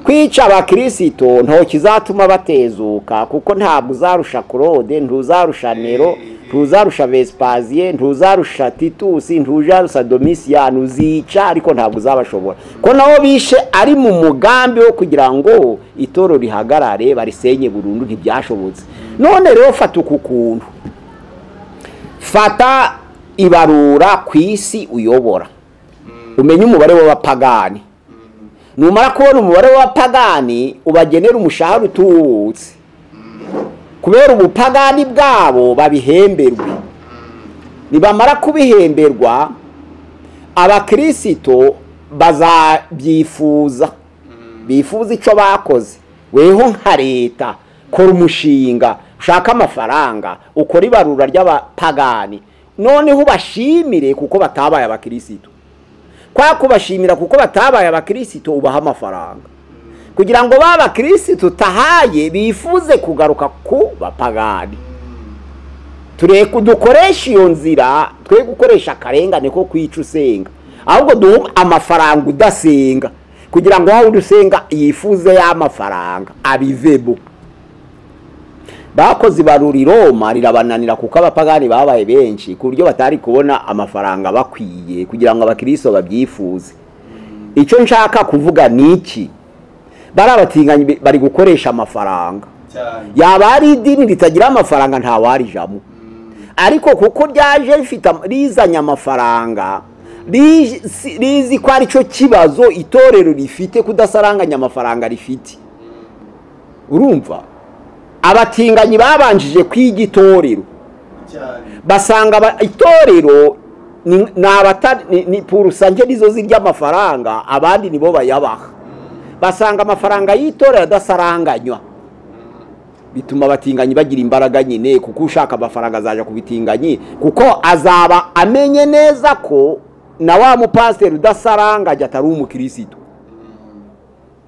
Kwica abakirisito nto kizatuma batezuka, kuko ntabwo uzarusha Claude, ntuzarusha Nero, ntuzarusha Vespasien, ntuzarusha Titus, ntuzarusha Domitian. Uzica ariko ntabwo uzabashobora, ko nabo bishe ari mu mugambi wo kugira ngo itoro rihagarare barisenye burundu, ntibyashobotse. None rero fata uku kuntu, fata ibarura ku isi uyobora, umenye umubare w'abapagani. Numara kubona umubare w'abapagani ubagenera umushahara utubutse, kubera ubupagani bwabo babihemberwe. Nibamara kubihemberwa, abakirisito bazabyifuza, bifuza icyo bakoze. Weho nka leta kora umushinga, ushaka amafaranga, ukora ibarura ry'abapagani, noneho ubashimire kuko batabaye abakirisito. Kwa kubashimira kuko batabaye abakirisito, ubaha amafaranga kugira ngo ba bakirisito tahaye bifuze kugaruka ku bapagani. Tureke dukoresha iyo nzira, twe gukoresha akarengane ko kwica usenga, ahubwo duhe amafaranga udasenga kugira ngo aho usenga yifuze ya mafaranga abivemo. Bakoze ibarura i Roma rirabananira, kuko abapagani babaye benshi ku buryo batari kubona amafaranga bakwiye kugira ngo abakristo babyifuze. Icyo nshaka kuvuga ni iki: bari abatinganyi bari gukoresha amafaranga. Yaba ari idini ritagira amafaranga ntawarijamo, ariko kuko ryaje rifite rizanye amafaranga, rizi ko ari cyo kibazo itorero rifite, kudasaranganya amafaranga rifite. Urumva abatinganyi babanjije kwiga itorero, basanga itorero ni purusange nizo zirya amafaranga, abandi nibo bayabaha. Basanga amafaranga y'itorero adasaranganywa, bituma abatinganyi bagira imbaraga nyine, kuko ushaka amafaranga azaja kubitinganyi, kuko azaba amenye neza ko na wa mupasiteri udasaranganya atari umukristo.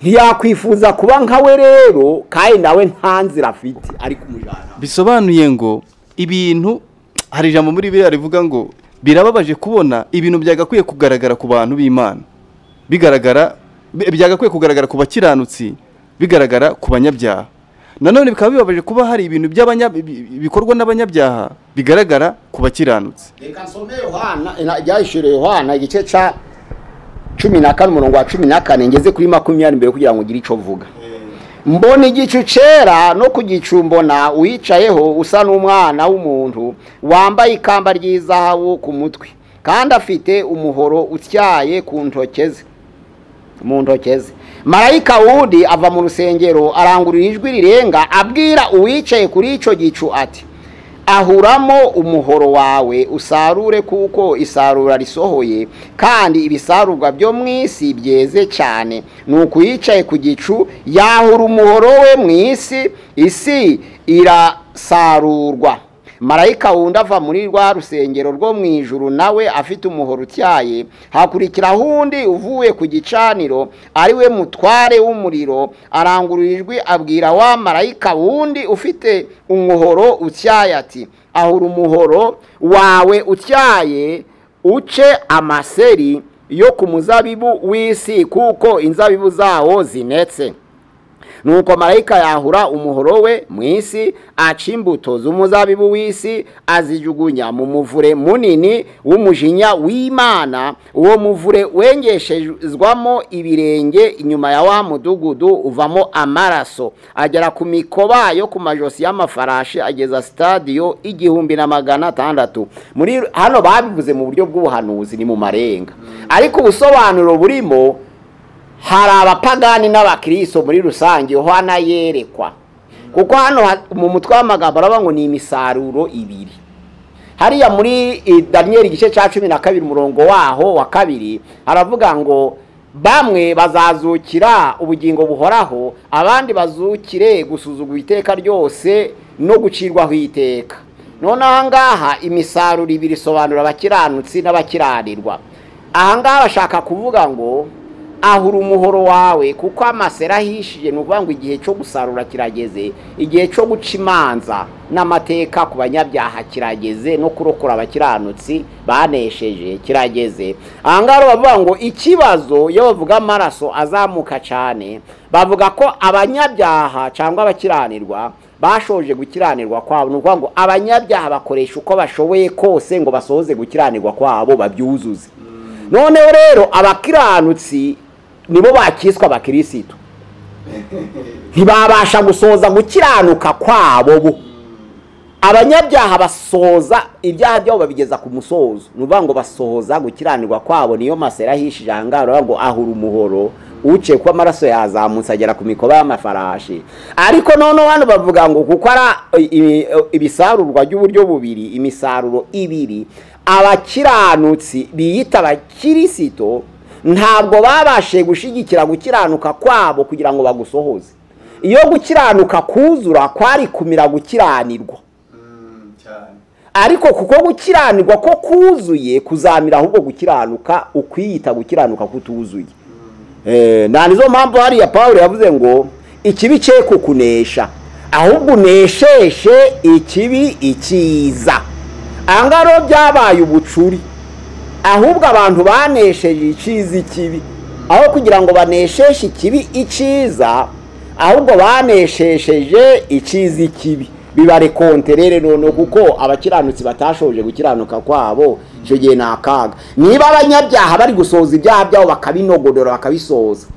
Ntiyakwifuza kuba nkawe rero, kandi nawe nta nzira afite ari kumujana. Bisobanuye ngo ibintu, hari ijambo muri Bibiliya rivuga ngo birababaje kubona ibintu byagakwiye kugaragara ku bantu b'Imana, bigaragara byagakwiye kugaragara ku bakiranutsi, bigaragara ku banyabyaha. Nanone bikaba bibabaje kuba hari ibintu bikorwa n'abanyabyaha bigaragara ku bakiranutsi. Reka nsome Yohana, ibyahishuriwe Yohana igice ca 14 umurongo wa 14 ngeze kuri 20 mbere kugira ngo ngire ico mvuga. Mbona igicu cera no kugicu mbona uyicayeho usa n'umwana w'umuntu, wambaye ikamba ry'izahabu ku mutwe, kandi afite umuhoro utyaye ku ntoke ze, mu ntoke ze. Marayika wundi ava mu rusengero arangurura ijwi rirenga abwira uwicaye kuri ico gicu ati: ahuramo umuhoro wawe usarure, kuko isarura risohoye, kandi ibisarurwa byo mu isi byeze cyane. Nuko uyicaye ku gicu yahura umuhoro we mu isi, isi irasarurwa. Marayika wundi ava muri rwa rusengero rwo mu ijuru, nawe afite umuhoro utyaye. Hakurikiraho undi uvuye ku gicaniro, ari we mutware w'umuriro, arangurura ijwi abwira wa marayika wundi ufite umuhoro utyaye ati: ahura umuhoro wawe utyaye uce amaseri yo ku muzabibu w'isi, kuko inzabibu zawo zinetse. Nuko marayika yahura umuhoro we mu isi, aca imbuto z'umuzabibu w'isi, azijugunya mu muvure munini w'umujinya w'Imana. Uwo muvure wengeshezwamo ibirenge inyuma ya wa mudugudu, uvamo amaraso agera ku mikoba yo ku majosi y'amafarashi, ageza stadiyo 1600. Muri hano babivuze mu buryo bw'ubuhanuzi, ni mu marenga, ariko ubusobanuro burimo hari abapagani n'abakristo muri rusange. Yohana yerekwa, kuko hano mu mutwe w'amagambo aravuga ngo ni imisaruro ibiri. Hariya muri Daniel igice cya 12 umurongo waho wa 2 aravuga ngo bamwe bazazukira ubugingo buhoraho, abandi bazukire gusuzugura iteka ryose no gucirwaho iteka. None aha ngaha imisaruro ibiri isobanura abakiranutsi n'abakiranirwa. Aha ngaha bashaka kuvuga ngo Ahura umuhoro wawe kuko amasera ahishije, ni ukuvuga ngo igihe cyo gusarura kirageze, igihe cyo guca imanza n'amateka ku banyabyaha kirageze, no kurokora abakiranutsi banesheje kirageze. Aha ngaha bavuga ngo ikibazo iyo bavuga amaraso azamuka cyane, bavuga ko abanyabyaha cyangwa abakiranirwa bashoje gukiranirwa kwabo. Ni ukuvuga ngo abanyabyaha bakoresha uko bashoboye kose ngo basohoze gukiranirwa kwabo babyuzuze. Noneho rero abakiranutsi nibo bakiswa abakirisitu, ntibabasha gusoza gukiranuka kwabo bo. Abanyabyaha basoza ibyaha byabo babigeza ku musozo, ni ukuvuga ngo basohoza gukiranirwa kwabo. Niyo masera ahishije aha ngaha baravuga ngo ahura umuhoro uce kuko amaraso yazamutse agera ku mikoba y'amafarashi. Ariko noneho hano bavuga ngo kuko ari ibisarurwa by'uburyo bubiri, imisaruro ibiri, abakiranutsi biyita abakirisito ntabwo babashe gushigikira gukiranuka kwabo kugira ngo bagusohoze. Iyo gukiranuka kuzura kwari kumira gukiranirwa, ariko kuko gukiranirwa ko kuzuye kuzamira ahubwo gukiranuka ukwiyita gukiranuka kutuzuye. Na nizo mpamvu hariya Pawulo yavuze ngo ikibi cye kukunesha, ahubwo unesheshe ikibi ikiza. Aha ngaha rero byabaye ubucuri, ahubwo abantu banesheje icyiza ikibi, aho kugira ngo banesheshe ikibi icyiza, ahubwo baneshesheje icyiza ikibi. Bibare konterere none, kuko abakiranutsi batashoje gukiranuka kwabo, icyo gihe ni akaga. Niba abanyabyaha bari gusohoza ibyaha byabo bakabinogodora bakabisohoza,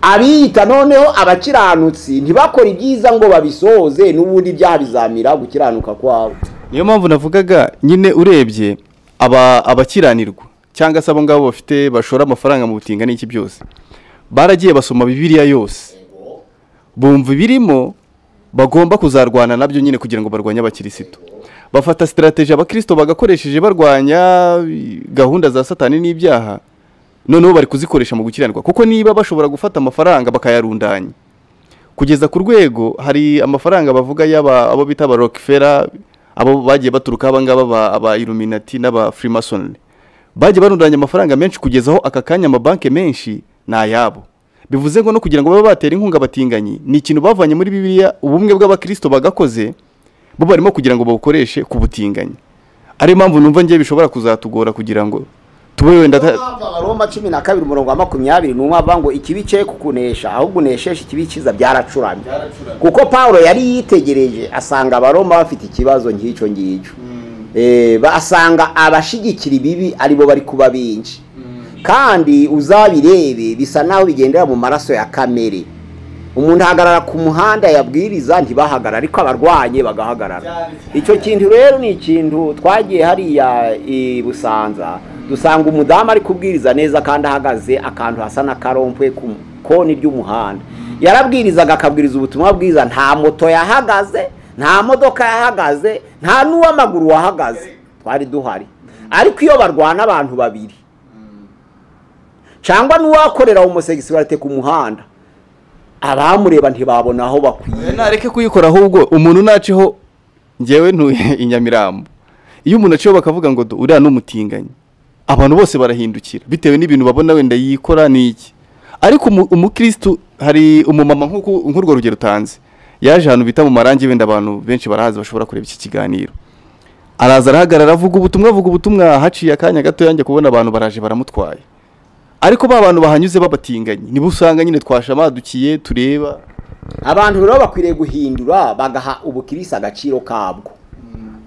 abiyita noneho abakiranutsi ntibakora ibyiza ngo babisohoze, n'ubundi ibyaha bizamira gukiranuka kwabo. Niyo mpamvu navugaga nyine urebye abakiranirwa cyangwa se abo ngabo bafite bashora amafaranga mu butinga n'iki byose, baragiye basoma Bibiliya yose, bumva ibirimo bagomba kuzarwana nabyo nyine kugira ngo barwanye abakirisitu. Bafata strategy abakristo bagakoresheje barwanya gahunda za Satani n'ibyaha, noneho bari kuzikoresha mu gukiranirwa. Kuko niba bashobora gufata amafaranga bakayarundanya kugeza ku rwego, hari amafaranga bavuga yaba abo bita aba Rockefeller, abo bagiye baturuka aba ngaba aba Illuminati n'aba Freemason, bagiye barundanya amafaranga menshi kugeza aho aka kanya amabanki menshi ni ayabo. Bivuze ngo no kugira ngo babe batera inkunga batinganyi ni ikintu bavanye muri Bibiliya, ubumwe bw'abakristo bagakoze bo barimo kugira ngo babukoreshe ku butinganyi. Ari impamvu numva ngiye bishobora kuzatugora kugira ngo tube wenda Abaroma 12 umurongo wa 21 avuga ngo ikibi cye kukunesha, ahubwo unesheshe ikibi cyiza byaracuramye. Kuko Paulo yari yitegereje asanga Abaroma bafite ikibazo nk'icyo ngicyo. Basanga abashigikira ibibi aribo bari kuba benshi. Kandi uzabirebe bisa naho bigendera mu maraso ya kamere. Umuntu ahagarara ku muhanda yabwiriza ntibahagarara, ariko abarwanye bagahagarara. Icyo kintu rero ni ikintu twagiye hariya i Busanza dusanga umudamu ari kubwiriza neza kandi ahagaze akantu hasa na karompwe ku koni ry'umuhanda. Yarabwirizaga akabwiriza ubutumwa bwiza, nta moto yahagaze, nta modoka yahagaze, nta n'uw'amaguru wahagaze, twari duhari. Ariko iyo barwana abantu babiri cyangwa n'uwakorera homosexuality ku muhanda, abamureba ntibabona aho bakwiye. Nareke kuyikora ahubwo umuntu naciho, ngewe ntuye i Nyamirambo, iyo umuntu aciho bakavuga ngo uriya n'umutinganyi, abantu bose barahindukira bitewe n'ibintu babona wenda yikora n'iki. Ariko umukristo, hari umumama nk'urwo rugero utanze, yaje ahantu bita mu Marangi, wenda abantu benshi barahazi bashobora kureba iki kiganiro, araza arahagarara avuga ubutumwa, haciye akanya gato yanjye kubona abantu baraje baramutwaye. Ariko ba bantu bahanyuze babatinganye nibo usanga nyine twashamadukiye tureba. Abantu rero bakwiriye guhindura bagaha ubukirisi agaciro kabwo,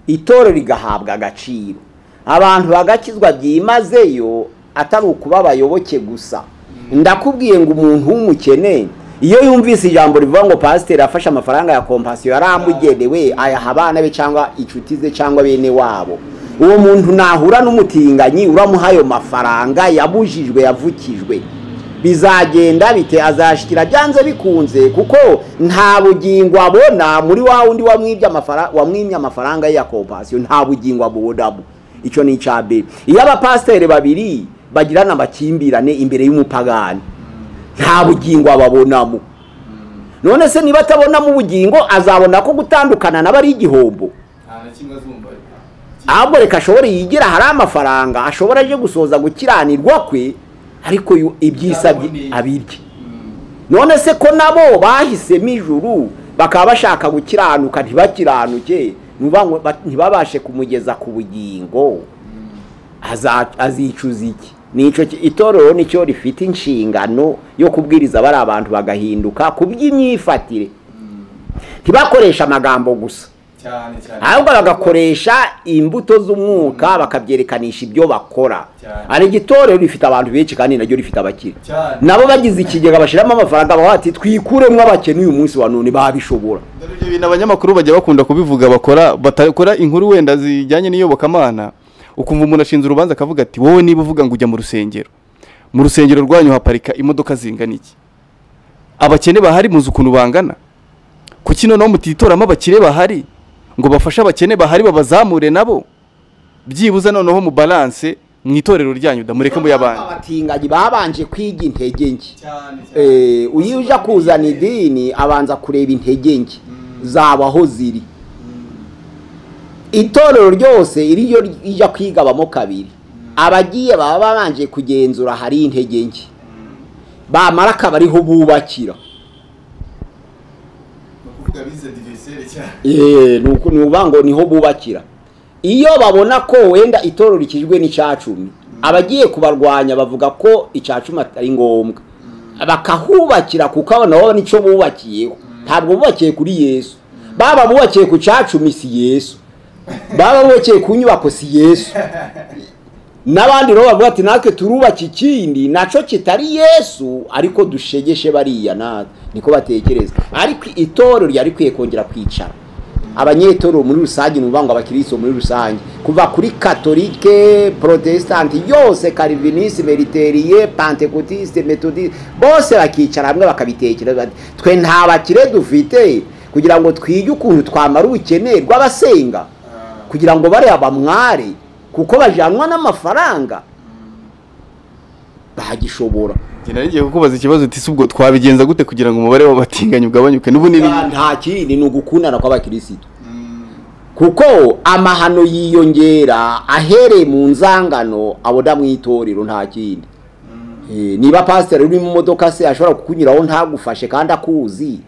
itorero rigahabwa agaciro, abantu bagakizwa byimazeyo, atari ukuba abayoboke gusa. Ndakubwiye ngo umuntu w'umukene iyo yumvise ijambo rivuga ngo pasiteri afashe amafaranga ya kompasiyo yaramugenewe ayaha abana be cyangwa inshuti ze cyangwa bene wabo, uwo muntu nahura n'umutinganyi uramuha ayo mafaranga yabujijwe yavukijwe, bizagenda bite? Azashikira byanze bikunze, kuko nta bugingo abona muri wa wundi wamwibye amafaranga ya kompasiyo, nta bugingo abonamo. Icyo ni icya mbere. Iyo abapasiteri babiri bagirana amakimbirane imbere y'umupagani, nta bugingo ababonamo. None se niba atabonamo ubugingo, azabona ko gutandukana nabo ari igihombo? Ahubwo reka ashobore yigira hari amafaranga ashobora aje gusoza gukiranirwa kwe, Ariko ibyisabye abirye. None se ko nabo bahisemo ijuru bakaba bashaka gukiranuka ntibakiranuke, ntibabashe kumugeza ku bugingo, azicuza iki? Nico itorero nicyo rifite inshingano yo kubwiriza bari abantu bagahinduka ku by'imyifatire, ntibakoresha amagambo gusa ahubwo bagakoresha imbuto z'umwuka, bakabyerekanisha ibyo bakora. Ari igitorero rifite abantu benshi kandi naryo rifite abakire, nabo bagize ikigega bashiramo amafaranga bati twikuremo abakene uyu munsi wa none babishobora. Ibyo bintu abanyamakuru bajya bakunda kubivuga, bakora batakora inkuru wenda zijyanye n'iyobokamana, ukumva umuntu ashinze urubanza akavuga ati wowe niba uvuga ngo ujya mu rusengero, mu rusengero rwanyu haparika imodoka zingana iki? Abakene bahari muzi ukuntu bangana? Kuki noneho mutitoramo abakire bahari ngo bafashe abakene bahari babazamure nabo, byibuze noneho mu balance mu itorero ryanyu damureke mu yabandi? Abatinganyi babanje kwiga intege nke. Uyu uja kuzana idini abanza kureba intege nke zabo aho ziri. Itorero ryose iriyo ijya kwigabamo kabiri, abagiye baba babanje kugenzura hari intege nke, bamara akaba ariho bubakira. Nuko ngo niho bubakira. Iyo babona ko wenda itorero rikijwe n'icacumi, abagiye kubarwanya bavuga ko icacumi atari ngombwa, bakahubakira kuko nabo nico bubakiyeho. Ntabwo bubakiye kuri Yesu, baba bubakiye ku cacumi si Yesu, baba bubakiye ku nyubako si Yesu. N'abandi rero bavuga ati natwe turubaka ikindi naco kitari Yesu, ariko dushegeshe bariya natwe, niko batekereza. Ariko itorero ryari kwiye kongera kwicara abanyetorero muri rusange, nuvuga ngo abakristo muri rusange, kuva kuri katolike, protestant yose, calviniste, luthérien, pentecôtiste, methodiste, bose bakicara hamwe bakabitekereza bati twe nta bakire dufite kugira ngo twige ukuntu twamara ubukene rw'abasenga, kugira ngo bariya bamware kuko bajanwa n'amafaranga bagishobora. Njye ngiye kukubaza ikibazo uti ubwo twabigenza gute kugira ngo umubare w'abatinganyi ugabanyuke? N'ubu nta kindi ni ugukundana kw'abakirisitu, kuko amahano yiyongera ahereye mu nzangano abona mu itorero, nta kindi. Niba pasiteri uri mu modoka se ashobora kukunyuraho ntagufashe kandi akuzi,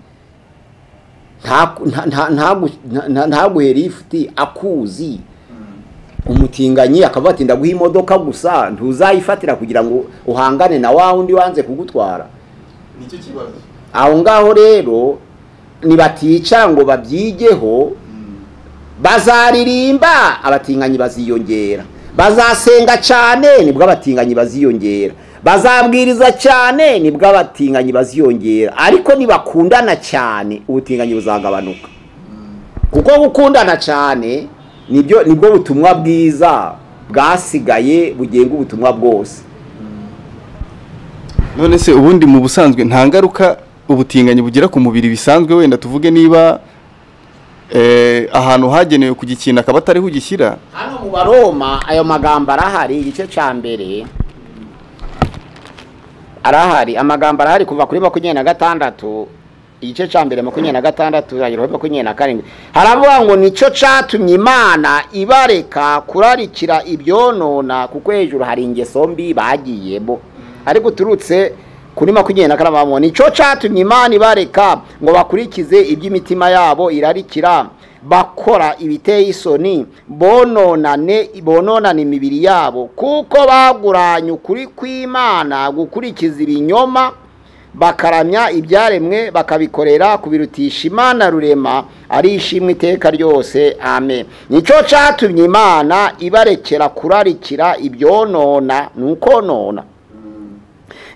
ntaguhe lifuti akuzi, umutinganyi akavuga ati ndaguha imodoka gusa ntuzayifatira kugira ngo uhangane na wa wundi wanze kugutwara. Nicyo kibazo. Aho ngaho rero nibatica ngo babyigeho, bazaririmba abatinganyi baziyongera, bazasenga cyane nibwo abatinganyi baziyongera, bazabwiriza cyane nibwo abatinganyi baziyongera. Ariko nibakundana cyane ubutinganyi buzagabanuka, kuko gukundana cyane nibyo nibwo butumwa bwiza bwasigaye bugenga ubutumwa bwose. None se ubundi mu busanzwe nta ngaruka ubutinganyi bugira ku mubiri bisanzwe? Wenda tuvuge niba ahantu hagenewe kugikina akaba atariho ugishyira. Hano mu Baroma ayo magambo arahari, igice ca mbere arahari, amagambo arahari kuva kuri 26, igice ca mbere 26 kugera kuri 27. Haravuga ngo nico catumye Imana ibareka kurarikira ibyonona, kuko hejuru hari ingeso mbi bagiyemo. Ariko turutse kuri 24 nico catumye Imana ibareka ngo bakurikize iby'imitima yabo irarikira, bakora ibiteye isoni, bononane imibiri yabo, kuko baguranye ukuri kw'Imana gukurikiza ibinyoma, bakaramya ibyaremwe bakabikorera kubirutisha Imana rurema, ari ishimwe iteka ryose, amen. Nico catumye Imana ibarekera kurarikira ibyonona nukonona,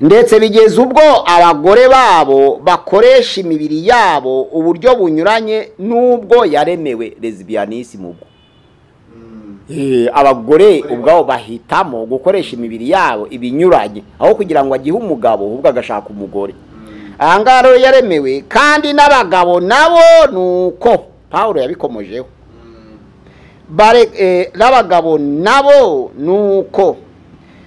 ndetse bigeze ubwo abagore babo bakoresha imibiri yabo uburyo bunyuranye n'ubwo yaremewe, lesbianisme. Ubwo abagore ubwabo bahitamo gukoresha imibiri yabo ibinyuranye, aho kugira ngo agihe umugabo ahubwo agashaka umugore. Aha ngaha rero yaremewe, kandi n'abagabo nabo nuko Pawulo yabikomojeho, n'abagabo nabo nuko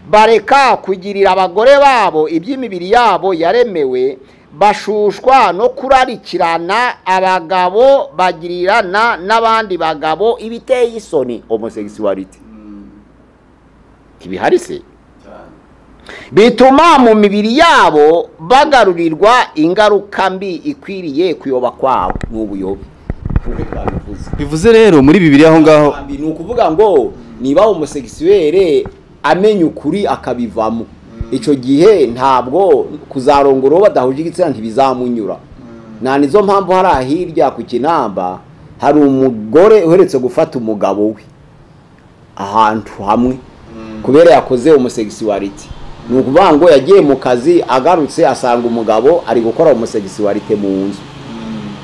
bareka kugirira abagore babo iby'imibiri yabo yaremewe, bashushwa no kurarikirana, abagabo bagirirana n'abandi bagabo ibiteye isoni, homosexuality. Tibihari se? Bituma mu mibiri yabo bagarurirwa ingaruka mbi ikwiriye kuyoba kwabo n'ubuyobe. Bivuze rero muri Bibiliya aho ngaho ni ukuvuga ngo niba homosexuel amenya ukuri akabivamo, ico gihe ntabwo kuzarongora uwo badahuje igitsina ntibizamunyura. Na nizo mpamvu hari ahirya ku Kinamba hari umugore uheretse gufata umugabo we ahantu hamwe kubera yakoze homosexuality. Ni ukuvuga ngo yagiye mu kazi agarutse asanga umugabo ari gukora homosexuality mu nzu.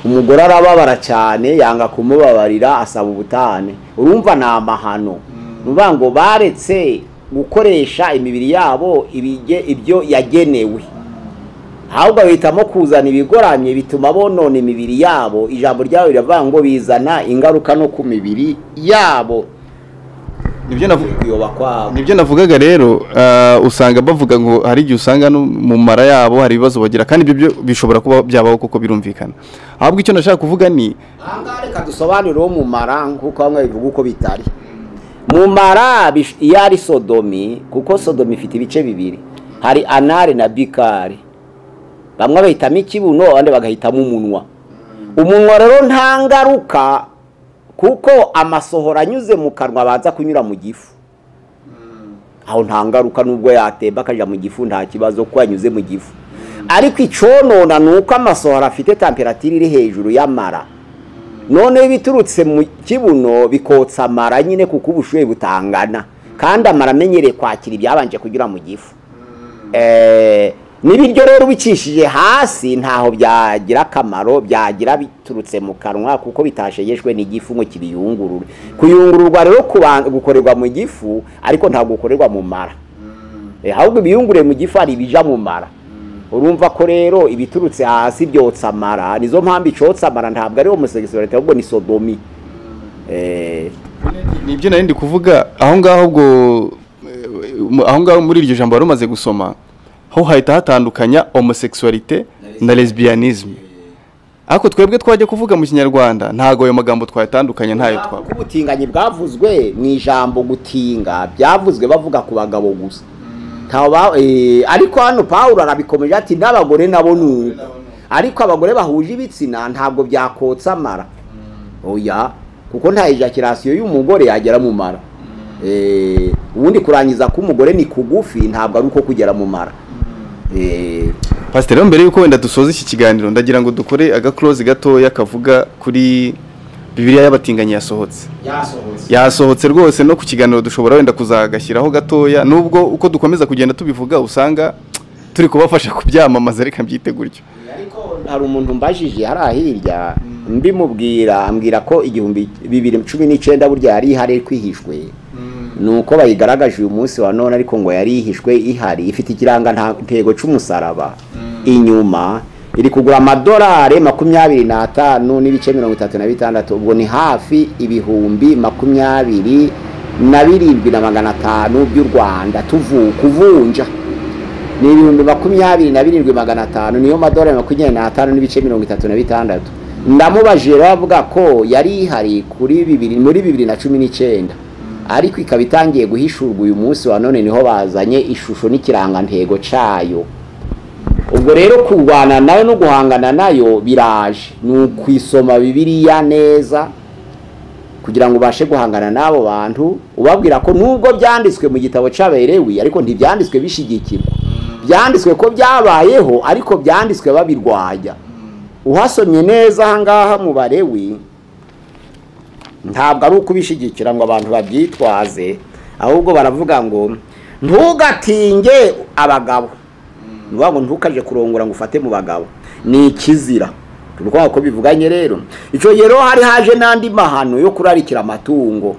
Umugore arababara cyane yanga kumubabarira asaba ubutane. Urumva ni amahano. Ni ukuvuga ngo baretse gukoresha imibiri yabo ibyo yagenewe, ahubwo bahitamo kuzana ibigoramye bituma bonona imibiri yabo. Ijambo ryabo riravuga ngo bizana ingaruka no ku mibiri yabo. Nibyo navugaga rero, usanga bavuga ngo hari igihe usanga no mu mara yabo hari ibibazo bagira, kandi ibyo bishobora kuba byabaho kuko birumvikana. Ahubwo icyo nashaka kuvuga ni ahangaha reka dusobanure uwo mu mara, kuko bamwe bivuga uko bitari. Mu mara iyo ari sodomi, kuko sodomi ifite ibice bibiri, hari anale na bikari. Bamwe bahitamo ikibuno abandi bagahitamo umunwa. Umunwa rero nta ngaruka kuko amasohoro anyuze mu kanwa abanza kunyura mu gifu. Aho nta ngaruka nubwo yatemba akajya mu gifu nta kibazo kuko yanyuze mu gifu. Ariko iconona ni uko amasohoro afite temperatire iri hejuru y'amara. None biturutse mu kibuno bikotsa amara nyine kuko ubushuhe butangana, kandi amara amenyereye kwakira ibyabanje kunyura mu gifu. N'ibiryo rero ubicishije hasi ntaho byagira akamaro, byagira biturutse mu kanwa kuko bitashegeshwe n'igifu ngo kibiyungurure. Kuyungururwa rero gukorerwa mu gifu ariko ntabwo gukorerwa mu mara. Ahubwo ibiyungure mu gifu ari ibija mu mara. Urumva ko rero ibiturutse hasi byotsa amara, nizo mpamvu icotsa amara ntabwo ari homosexuality ahubwo ni sodomi. Nibyo nari ndi kuvuga aho ngaho, ubwo aho ngaho muri iryo jambo wari gusoma ho hahita hatandukanya homosexuality na lesbianism. Ariko twebwe twajya kuvuga mu Kinyarwanda ntago ayo magambo twayatandukanya, ntayo twaba. Ubutinganyi bwavuzwe mu ijambo gutinga byavuzwe bavuga ku bagabo gusa. Ariko hano Paulo arabikomeje ati n'abagore nabo nuko. Ariko abagore bahuje ibitsina ntabwo byakotsa amara. Oya, kuko nta ejaculation y'umugore yagera mu mara. Ubundi kurangiza k'umugore ni kugufi ntabwo ari uko kugera mu mara. Pastor, mbere yuko wenda dusoza iki kiganiro ndagira ngo dukore aga close gatoya kavuga kuri Bibiliya y'abatinganyi yasohotse. Yasohotse rwose, no ku kiganiro dushobora wenda kuzagashyiraho gatoya, nubwo uko dukomeza kugenda tubivuga usanga turi kubafasha kubyamamaza, reka mbyite gutyo. Ariko hari umuntu mbajije hari ahirya mbimubwira ambwira ko 2019 burya yari ihari kwihishwe. Nuko bayigaragaje uyu munsi wa none, ariko ngo yari ihishwe ihari ifite ikiranga ntego c'umusaraba inyuma, iri kugura amadolari 25.36, ubwo ni hafi 27,500 by'u Rwanda kuvunja ni 27,500, niyo madolari 25.36. Ndamubajije rero avuga ko yari ihari kuri muri 2019, ariko ikaba itangiye guhishurwa uyu munsi wa none, niho bazanye ishusho n'ikirangantego cayo. Ubwo rero kurwana nayo no guhangana nayo biraje, ni ukwisoma Bibiliya neza kugira ngo ubashe guhangana n'abo bantu, ubabwira ko nubwo byanditswe mu gitabo c'Abalewi ariko ntibyanditswe bishigikirwa, byanditswe ko byabayeho ariko byanditswe babirwanya. Uhasomye neza ahangaha mu Balewi ntabwo ari ukubishigikira ngo abantu babyitwaze, ahubwo baravuga ngo ntugatinge abagabo, ngo ntukaje kurongora ngo ufate mu bagabo, ni ikizira. Turiko ko bivuganye rero. Ico rero hari haje nandi mahano yo kurarikira amatungo,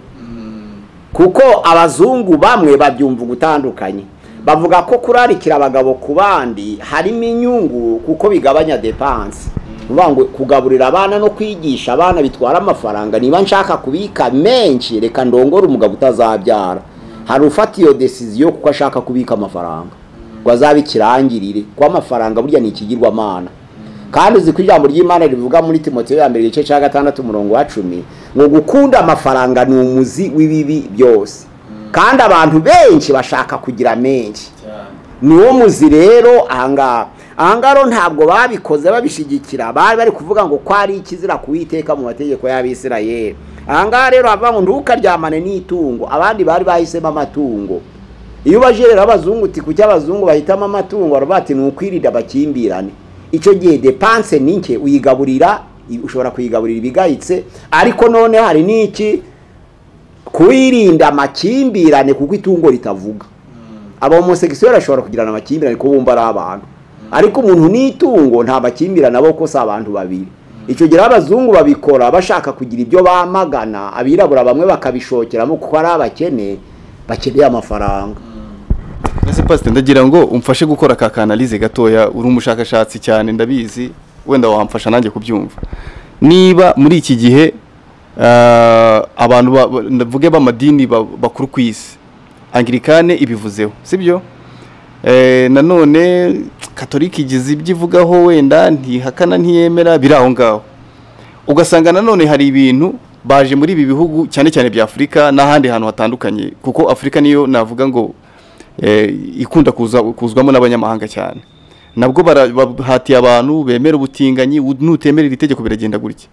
kuko abazungu bamwe babyumva gutandukanye, bavuga ko kurarikira abagabo ku bandi harimo inyungu kuko bigabanya dépense. Ngo kugaburira abana no kwigisha abana bitwara amafaranga, niba nshaka kubika menshi reka ndongora umugabo utazabyara. Hari ufata iyo decision kuko ashaka kubika amafaranga ngo azabikirangirire, kwa amafaranga burya ni ikigirwamana. Kandi uzi ko ijambo ry'Imana rivuga muri Timoteyo ya mbere igice cya 6 umurongo wa 10 ngo gukunda amafaranga ni umuzi w'ibibi byose. Kandi abantu benshi bashaka kugira menshi. Niwo muzi rero ahangaha. Ahangaha ntabwo babikoze babishigikira, bari bari kuvuga ngo ko ari ikizira kuwiteka mu mategeko y'Abisirayeli. Ahangaha rero bavuga ngo ntukaryamane n'itungo, abandi bari bahisemo amatungo. Iyo ubaje rero abazungu uti kuki abazungu bahitamo amatungo, baravuga ati ni ukwirinda amakimbirane. Icyo gihe dépense ni nke, uyigaburira, ushobora kuyigaburira ibigayitse, ariko none hari n'iki kwirinda amakimbirane kuko itungo ritavuga. Aba homosexuel ashobora kugirana amakimbirane kuko bumva ari abantu, ariko umuntu n'itungo nta makimbirane abo ko si abantu babiri. Icyo gihe abazungu babikora bashaka kugira ibyo bamagana, abirabura bamwe bakabishokeramo kuko ari abakene bakeneye amafaranga. Ese pastor, ndagira ngo umfashe gukora ka analyse gatoya, uri umushakashatsi cyane ndabizi, wenda wamfasha nanjye kubyumva. Niba muri iki gihe abantu ndavuge b'amadini bakuru ku isi, Anglikane ibivuzeho, sibyo? Nanone Katolika igize ibyo ivugaho, wenda ntihakana ntiyemera, biri aho ngaho. Ugasanga nanone hari ibintu baje muri ibi bihugu cyane cyane bya Afurika n'ahandi hantu hatandukanye, kuko Afurika niyo navuga ngo ikunda kuzwamo n'abanyamahanga cyane. Nabwo bahatiye abantu bemera ubutinganyi, nutemera iri tegeko biragenda gutya.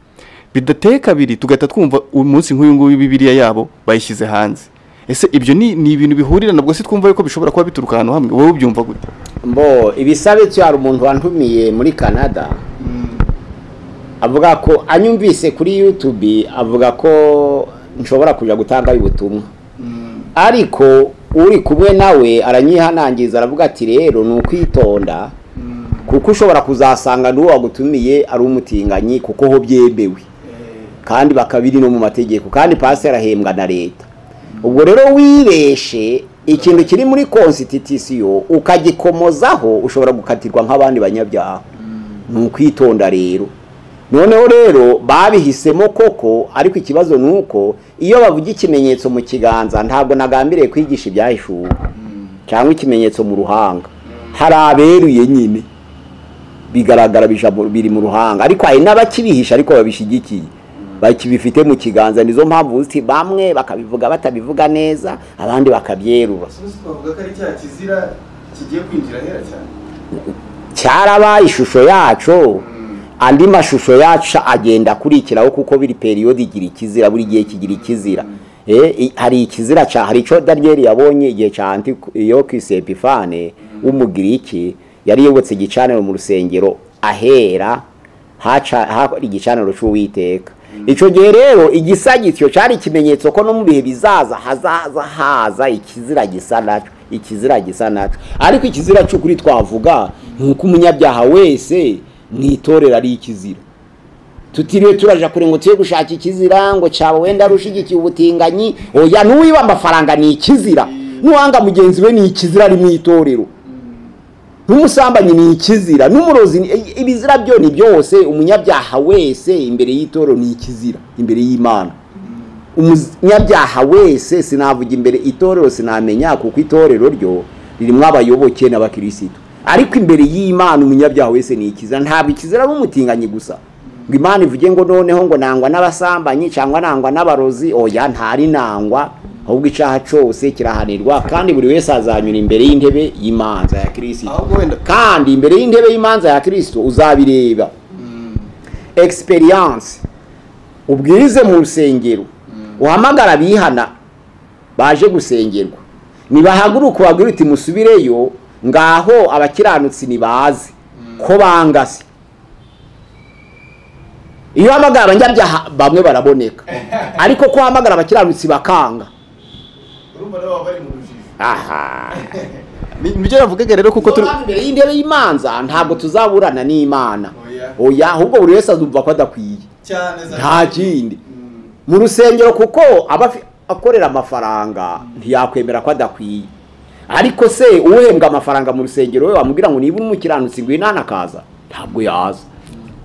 Bidateye kabiri tugahita twumva umunsi nk'uyu nguyu Bibiliya yabo bayishyize hanze. Ese ibyo ni ibintu bihurira nabwo se twumva yuko bishobora kuba bituruka ahantu hamwe? Wowe ubyumva gute? Mbo ibisabitse hari umuntu wantumiye muri Canada avuga ko anyumvise kuri YouTube, avuga ko nshobora kuja gutanga ubutumwa, ariko uri kumwe nawe aranyihanangiza aravuga ati rero ni ukwitonda kuko ushobora kuzasanga n'uwo wagutumiye ari umutinganyi, kuko ho byemewe kandi bakabiri no mu mategeko, kandi pastor ahembwa na leta. Ubwo rero wibeshe ikintu kiri muri constitution ukagikomozaho ushobora gukatirwa nk'abandi banyabyaha. Ni ukwitonda rero. Noneho rero babihisemo koko, ariko ikibazo nuko iyo bavuga ikimenyetso mu kiganza ntabwo nagambiriye kwigisha ibyahishuwe cyangwa ikimenyetso mu ruhanga. Hari aberuye nyine bigaragara biri mu ruhanga, ariko hari n'abakibihisha ariko babishigikiye bakibifite mu kiganza. Nizo mpamvu uti bamwe bakabivuga batabivuga neza, abandi bakabyerura. Twavuga ko ari cya kizira kigiye kwinjira hera cyane, cyarabaye ishusho yacu. Andi mashusho yacu agenda akurikiraho kuko biri periode igira ikizira, buri gihe kigira ikizira. Hari ikizira cya hari ico Daniel yabonye igihe cya Antiochus Epiphanes w'Umugiriki, yari yobotse igicaniro mu rusengero ahera haca hari igicaniro cy'Uwiteka. Ico gihe rero igisagityo cyari ikimenyetso ko no mu bihe bizaza hazaza haza ikizira gisa naco, ikizira gisa naco. Ariko ikizira cy'ukuri twavuga nuko umunyabyaha wese mwitorera ari ikizira. Tutiriwe turaja kure ngo tuye gushaka ikizira ngo cyaba wenda rushigikiye ubutinganyi, oya nuwiba amafaranga ni ikizira, nuwanga mugenzi we ni ikizira ari mwitorero, n'umusambanyi ni ikizira, n'umurozi, ibizira byo ni byose. Umunyabyaha wese imbere y'itorero ni ikizira imbere y'Imana. Umunyabyaha wese sinavuga imbere itorero sinamenya, kuko itorero ryo ririmo abayoboke n'abakirisitu, ariko imbere y'Imana umunyabyaha wese ni ikizira. Ntabwo ikizira ari umutinganyi gusa ngo Imana ivuge ngo noneho ngo nangwa n'abasambanyi cyangwa nangwa n'abarozi, oya ntari nangwa, ahubwo icaha cyose kirahanirwa, kandi buri wese azanyura imbere y'intebe y'imanza ya Kristo. Kandi imbere y'intebe y'imanza ya Kristo uzabireba experience, ubwirize mu rusengero, uhamagara abihana baje gusengerwa, nibahaguruka ubabwire uti musubireyo, ngaho abakiranutsi nibaze ko bangase. Iyo uhamagara abanyabyaha bamwe baraboneka, ariko ko uhamagara abakiranutsi bakanga. Aha nibyo navugaga rero, kuko turi imbere y'intebe y'imanza ntabwo tuzaburana n'Imana, oya, ahubwo buri wese azumva ko adakwiye nta kindi. Mu rusengero kuko aba akorera amafaranga ntiyakwemera ko adakwiye, ariko se uhembwa amafaranga mu rusengero we wamubwira ngo niba umukiranutsi ngwino akaza, ntabwo yaza,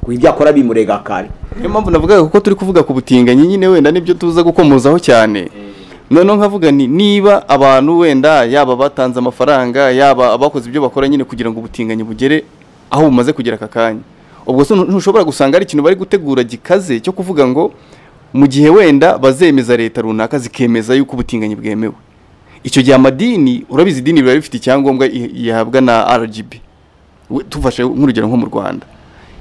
kuko ibyo akora bimurega kare. Niyo mpamvu navugaga kuko turi kuvuga ku butinganyi nyine, wenda nibyo tuza gukomozaho cyane. Noneho nkavuga ni niba abantu wenda yaba batanze amafaranga, yaba abakoze ibyo bakora nyine kugira ngo ubutinganyi bugere aho bumaze kugera aka kanya, ubwo se ntushobora gusanga ari ikintu bari gutegura gikaze cyo kuvuga ngo mu gihe wenda bazemeza leta runaka zikemeza yuko ubutinganyi bwemewe, Icyo gihe amadini, urabizi, idini biba bifite icyangombwa ihabwa na RGB. Tufashe nk'urugero nko mu Rwanda,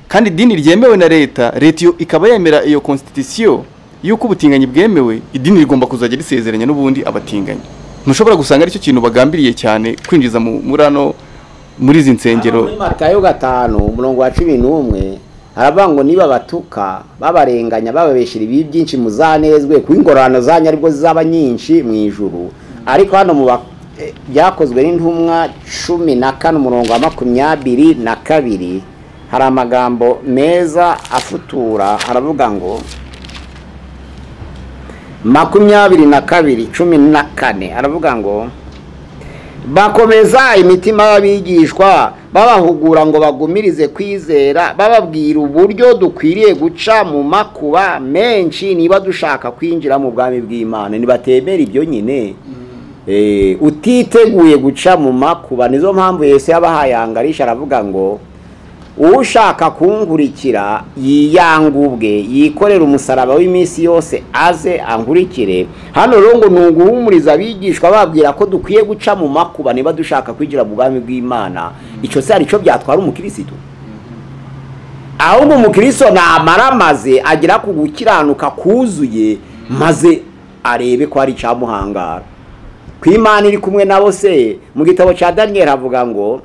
kandi idini ryemewe na leta, leta iyo ikaba yemera iyo constitution y'uko ubutinganyi bwemewe, idini rigomba kuzajya risezeranya n'ubundi abatinganyi. Ntushobora gusanga aricyo kintu bagambiriye cyane kwinjiza muri ano, muri izi nsengero? Muri Matayo 5 umurongo wa 11 haravuga ngo niba batuka, babarenganya, bababeshira ibi byinshi, muzanezwe kuko ingororano zanyu aribwo zizaba nyinshi mu ijuru. Ariko hano mu Byakozwe n'Intumwa 14 umurongo wa 22 hari amagambo meza afutura, aravuga ngo 22:14, aravuga ngo bakomeza imitima y'abigishwa, babahugura ngo bagumirize kwizera, bababwira uburyo dukwiriye guca mu makuba menshi niba dushaka kwinjira mu bwami bw'Imana. Nibatemera ibyo nyine, utiteguye guca mu makuba. Nizo mpamvu Yesu yabahaye angarisha, aravuga ngo ushaka kunkurikira yiyanga ubwe, yikorera umusaraba w'iminsi yose, aze ankurikire. Hano rero ngo ni uguhumuriza abigishwa, babwira ko dukwiye guca mu makuba niba dushaka kwinjira mu bwami bw'Imana. Icyo se hari icyo byatwara umukirisitu? Ahubwo umukristo namara maze agera ku gukiranuka kuzuye, maze arebe ko hari icyamuhangara ku Imana iri kumwe nabo. Se mu gitabo cya Daniel havuga ngo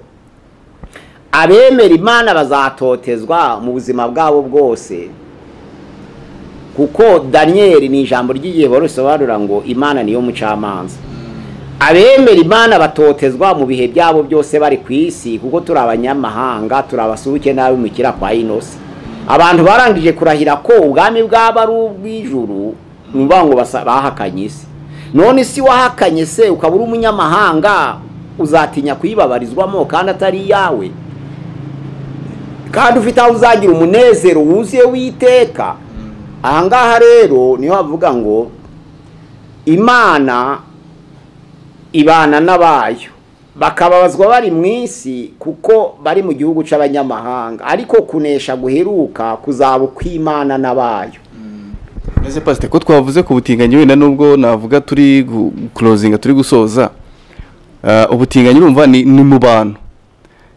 abemera Imana bazatotezwa mu buzima bwabo bwose, kuko Daniel ni ijambo ry'igihe risobanura ngo Imana niyo mucamanza. Abemera Imana batotezwa mu bihe byabo byose bari ku isi, kuko turi abanyamahanga, turi abasuhuke n'abimukira kwa inosi. Abantu barangije kurahira ko ubwami bwabo ari ubw'ijuru, ni ukuvuga ngo bahakanye isi. None isi wahakanye se ukaba uri umunyamahanga, uzatinya kuyibabarizwamo kandi atari iyawe, kandi ufite aho uzagira umunezero wuzuye w'iteka? Ahangaha rero niho havuga ngo Imana ibana n'abayo, bakababazwa bari mu isi kuko bari mu gihugu c'abanyamahanga, ariko kunesha guheruka kuzaba kw'Imana n'abayo. Mbese pasite, ko twavuze ku butinganyi, wenda nubwo navuga turi closinga, turi gusoza, ubutinganyi urumva ni mu bantu.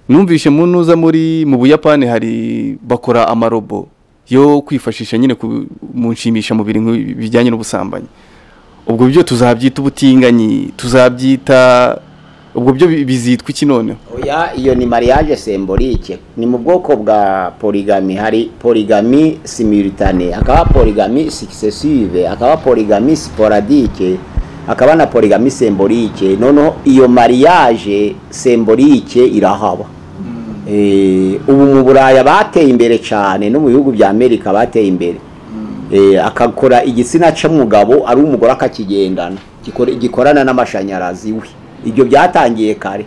Numvishe mu ntuza muri mu Buyapani hari bakora amarobo yo kwifashisha nyine mu nshimisha mubiri bijyanye n'ubusambanyi. Ubwo byo tuzabyita ubutinganyi, tuzabyita, ubwo byo bizitwa iki noneho? Oya, iyo ni mariage symbolique, ni mu bwoko bwa polygamy. Hari polygamie simultanée, hakaba polygamie successive, hakaba polygamie sporadique, hakaba na polygamie symbolique. Noneho iyo mariage symbolique irahaba. Ubu mu Buraya bateye imbere cyane, no mu bihugu bya Amerika bateye imbere. Akakora igitsina c'umugabo ari umugore akakigendana, gikorana n'amashanyarazi we. Ibyo byatangiye kare,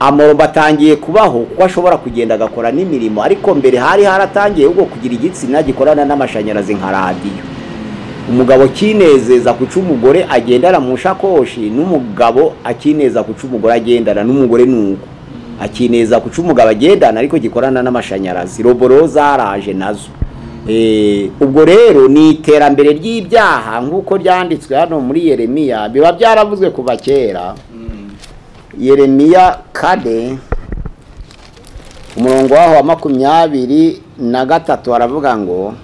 amorobo atangiye kubaho kuko ashobora kugenda agakora n'imirimo, ariko mbere hari haratangiye ubwo kugira igitsina gikorana n'amashanyarazi nka radiyo. Umugabo kinezeza kuca umugore agendana mu shakoshi, n'umugabo akineza kuca umugore agendana, n'umugore nuko akineza kuca umugabo agendana, ariko gikorana n'amashanyarazi. Roboro zaraje nazo. Ubwo rero ni iterambere ry'ibyaha nk'uko ryanditswe hano muri Yeremiya, biba byaravuzwe kuva kera. Yeremiya 4 umurongo waho wa 23 aravuga ngo,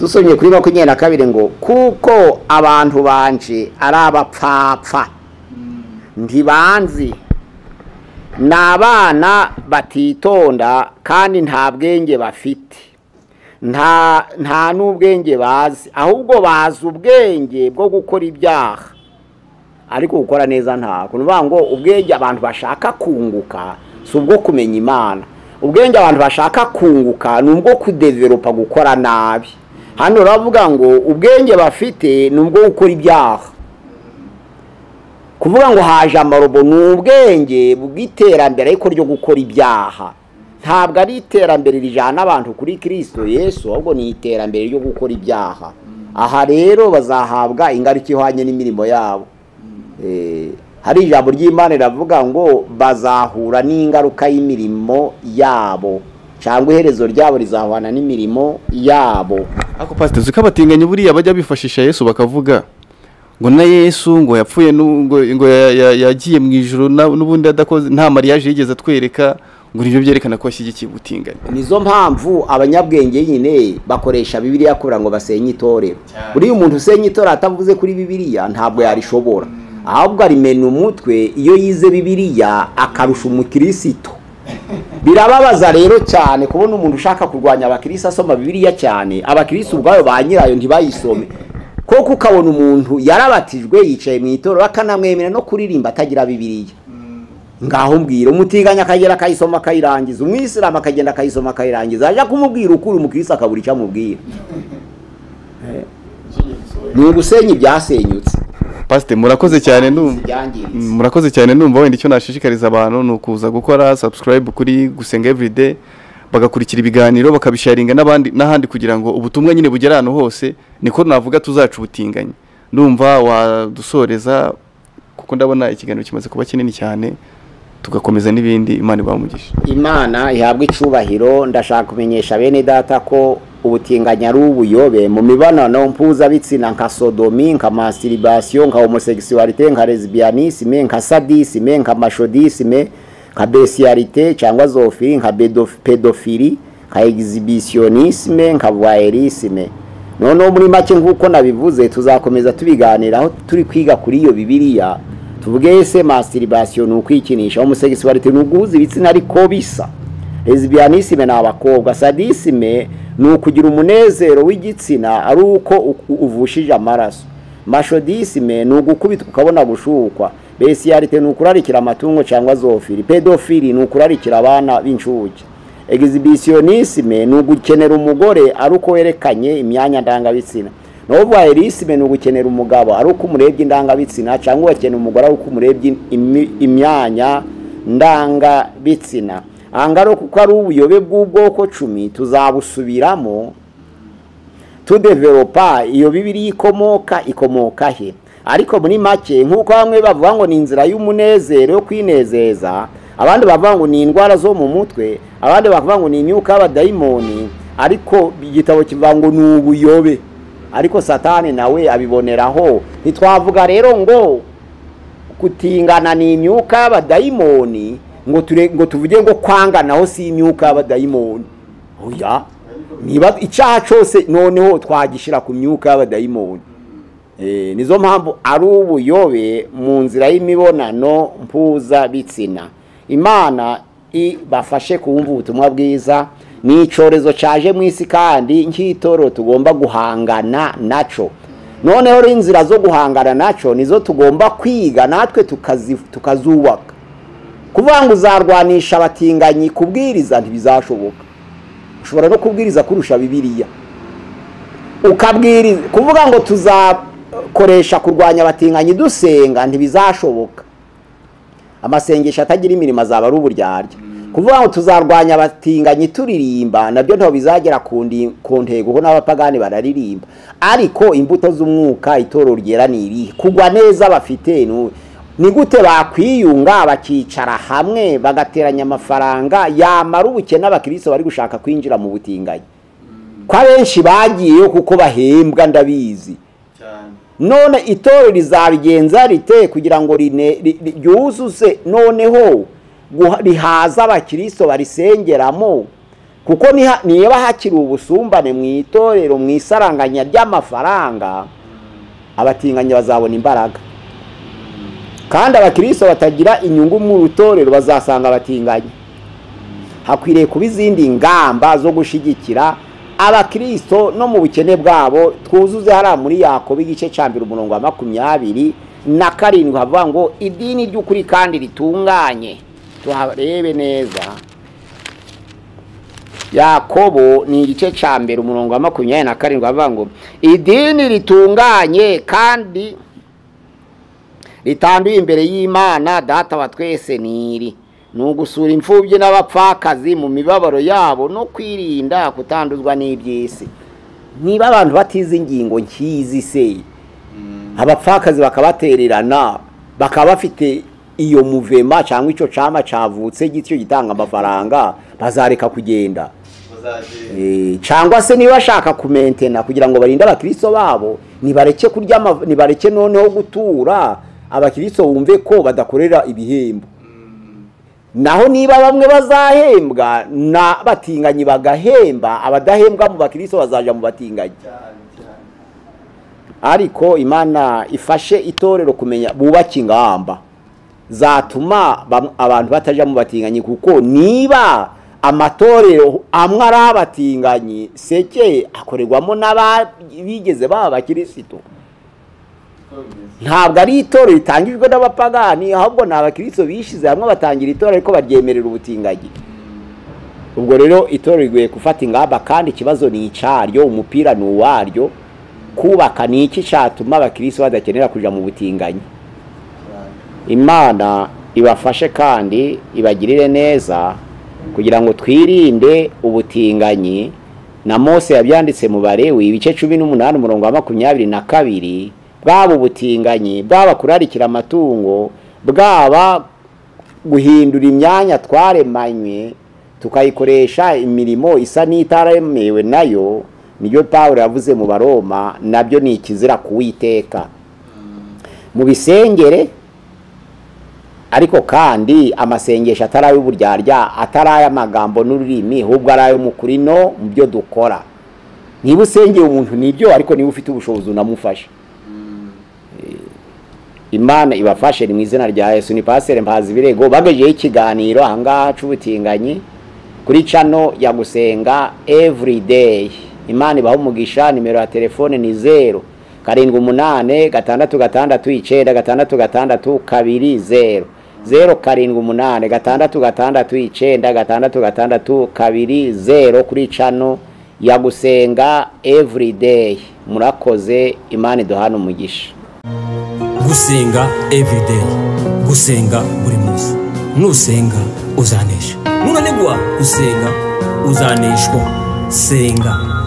dusomye kuri 22 ngo kuko abantu banje ari abapfapfa, ntibanzi, ni abana batitonda kandi nta bwenge bafite, nta n'ubwenge bazi, ahubwo bazi ubwenge bwo gukora ibyaha ariko gukora neza ntako. Ni ukuvuga ngo ubwenge abantu bashaka kunguka si ubwo kumenya Imana, ubwenge abantu bashaka kunguka ni ubwo kudevelopa gukora nabi. Hano uravuga ngo ubwenge bafite ni ubwo gukora ibyaha. Kuvuga ngo haje amarobo ni ubwenge bw'iterambere ariko ryo gukora ibyaha. Ntabwo ari iterambere rijana abantu kuri Kristo Yesu, ahubwo ni iterambere ryo gukora ibyaha. Aha rero bazahabwa ingaruka ihwanye n'imirimo yabo. Hari ijambo ry'Imana riravuga ngo bazahura n'ingaruka y'imirimo yabo, cyangwa iherezo ryabo rizahwana n'imirimo yabo. Ako pastor, uzi ko abatinganyi buriya bajya bifashisha Yesu bakavuga Ngo na Yesu ngo yapfuye ngo yagiye mu ijuru n'ubundi adakoze, nta mariage yigeze atwereka, ngo nibyo byerekana ko ashyigikiye ubutinganyi. Nizo mpamvu abanyabwenge nyine bakoresha Bibiliya kugira ngo basenye itorero. Buriya umuntu usenya itorero atavuze kuri Bibiliya ntabwo yarishobora, ahubwo arimena umutwe iyo yize Bibiliya akarusha umukristo. Birababaza rero cyane kubona umuntu ushaka kurwanya abakristo asoma Bibiliya cyane, abakristo ubwabo ba nyirayo ntibayisome. Koko ukabona umuntu yarabatijwe yicaye mu itorero akanamwemera no kuririmba atagira Bibiliya. Ngaho mbwira, umutiganya akagera akayisoma akayirangiza, umwisilamu akagenda akayisoma akayirangiza, aja kumubwira ukuri umukristo akabura icyo amubwira. Ni ugusenya ibyasenyutse. Pastor, murakoze cyane numva. Murakoze cyane numva wenda icyo nashishikariza abantu ni ukuza gukora subscribe kuri Gusenga Everyday, bagakurikira ibiganiro bakabisharinga n'abandi n'ahandi kugira ngo ubutumwa nyine bugere ahantu hose. Niko navuga tuzaca ubutinganyi. Ndumva wadusoreza kuko ndabona ikiganiro kimaze kuba kinini cyane, tugakomeza n'ibindi. Imana ibamugisha. Imana ihabwe icubahiro. Ndashaka kumenyesha bene data ko ubutinganyi ari ubuyobe mu mibonano mpuzabitsina, nka sodomi, nka masturbation, nka homosexualité, nka lesbianisme, nka sadisme, nka mashodisme, nka bestialité cyangwa zoophilie, nka pedophilie, nka exhibitionisme, nka voyeurisme. Noneho muri make nk'uko nabivuze tuzakomeza tubiganiraho turi kwiga kuri iyo Bibiliya. Tuvuge ese masturbation ni ukwikinisha, homosexualité ni uguhuza ibitsina ariko bisa, lesbianisme ni abakobwa, sadisme ni ukugira umunezero w'igitsina ari uko uvushije amaraso, mashodisme ni ugukubitwa ukabona gushukwa, bestialité ni ukurarikira amatungo cyangwa zoophilie, pedophilie ni ukurarikira abana b'incuke, exhibitionisme ni ugukenera umugore ari uko werekanye imyanya ndangabitsina, naho voyeurisme ni ugukenera umugabo ari uko umurebye indangabitsina, cyangwa ugakenera umugore ari uko umurebye imyanya ndangabitsina. Angaro kuko ari ubuyobe bw'ubwoko 10 tuzabusubiramo tudevelopa iyo Bibiliya ikomoka he. Ariko muri make nk'uko bamwe bavuga ngo ni inzira y'umunezero yo kwinezeza, abandi bavuga ngo ni indwara zo mu mutwe, abandi bavuga ngo ni imyuka y'abadayimoni, ariko igitabo kivuga ngo ni ubuyobe. Ariko Satani nawe abiboneraho. Ntitwavuga rero ngo kutingana ni imyuka y'abadayimoni ngo tuvuge ngo kwanganaho si imyuka y'abadayimoni. Oya, niba icyaha cyose noneho twagishira ku myuka y'abadayimoni. Nizo mpamvu ari ubuyobe mu nzira y'imibonano mpuzabitsina. Imana ibafashe kumva ubutumwa bwiza. Ni icyorezo cyaje mu isi kandi nk'itorero tugomba guhangana naco. Noneho inzira zo guhangana naco nizo tugomba kwiga natwe tukazubaka. Kuvuga ngo uzarwanisha abatinganyi kubwiriza ntibizashoboka. Ushobora no kubwiriza kurusha Bibiliya. Ukabwiriza kuvuga ngo tuzakoresha kurwanya abatinganyi dusenga ntibizashoboka. Amasengesho atagira imirimo azaba ari uburyarya. Kuvuga ngo tuzarwanya abatinganyi turirimba nabyo ntaho bizagera ku ntego, kuko n'abapagani bararirimba. Ariko imbuto z'umwuka itorero ryera ni irihe? Kugwa neza bafite ni gute bakwiyunga bakicara hamwe bagateranya amafaranga yamara ubukene abakristo bari gushaka kwinjira mu butinganyi? Kwa benshi bagiyeyo kuko bahembwa ndabizi. None itorero rizabigenza rite kugira ngo ryuzuze noneho rihaza abakristo barisengeramo? Kuko niba hakiri ubusumbane mu itorero mu isaranganya ry'amafaranga, abatinganyi bazabona imbaraga. Kandi abakristo batagira inyungu mu itorero bazasanga abatinganyi. Hakwiriye kuba izindi ngamba zo gushigikira abakristo no mu bukene bwabo. Twuzuze hariya muri Yakobo igice cya 2 umurongo wa 27 havuga ngo idini ry'ukuri kandi ritunganye. Tuharebe neza. Yakobo ni igice cya 2 umurongo wa 27 havuga ngo idini ritunganye kandi ritanduye imbere y'Imana Data wa twese niri ni ugusura imfubyi n'abapfakazi mu mibabaro yabo no kwirinda kutanduzwa n'iby'isi. Niba abantu batize ingingo nkizi se, abapfakazi bakabatererana, bakaba bafite iyo muvema cyangwa icyo cama cavutse gityo gitanga amafaranga, bazareka kugenda. Cyangwa se niba bashaka kumentena kugira ngo barinde abakristo babo, nibareke kurya, nibareke noneho gutura abakristo bumve ko badakorera ibihembo. Naho niba bamwe bazahembwa na batinganyi bagahemba, abadahembwa mu bakristo bazaja mu batinganyi. Ariko Imana ifashe itorero kumenya bubaka ingamba zatuma abantu bataja mu batinganyi, kuko niba amatorero amwe ari abatinganyi seke akorerwamo n'abigeze baba abakristo, ntabwo ari itorero ritangijwe n'abapagani, ahubwo ni abakristo bishize hamwe batangira itorero ariko baryemerera ubutinganyi. Ubwo rero itorero rigwiye gufata ingamba, kandi ikibazo ni icaryo, umupira ni uwaryo. Kubaka ni iki cyatuma abakristo badakenera kuja mu butinganyi? Imana ibafashe kandi ibagirire neza kugira ngo twirinde ubutinganyi. Na Mose yabyanditse mu Balewi ibice 18 umurongo wa 22, bwaba ubutinganyi, bwaba kurarikira amatungo, bwaba guhindura imyanya twaremanywe tukayikoresha imirimo isa n'itaremewe nayo, nibyo Pawulo yavuze mu Baroma, nabyo ni ikizira kuwiteka. Mu bisengere ariko kandi amasengesho atari ay'uburyarya, atari ay'amagambo n'ururimi, ahubwo ari ayo mu kuri no mu byo dukora. Niba usengeye umuntu nibyo, ariko niba ufite ubushobozi unamufasha. Imana ibafashe ni mu izina rya Yesu. Ni Pastor Mpazibirego bagejeho ikiganiro ahangaha c'ubutinganyi kuri channel ya Gusenga Everyday. Imana ibahe umugisha. Nimero ya telefone ni 0 7 8 6 6 9 6 6 2 0 0 7 8 6 6 9 6 6 2 0 kuri channel ya Gusenga Everyday. Murakoze, Imana iduhane umugisha. Gusenga everyday, gusenga buri munsi. Nusenga uzanesha, nunanigwa gusenga uzaneshwa. Senga.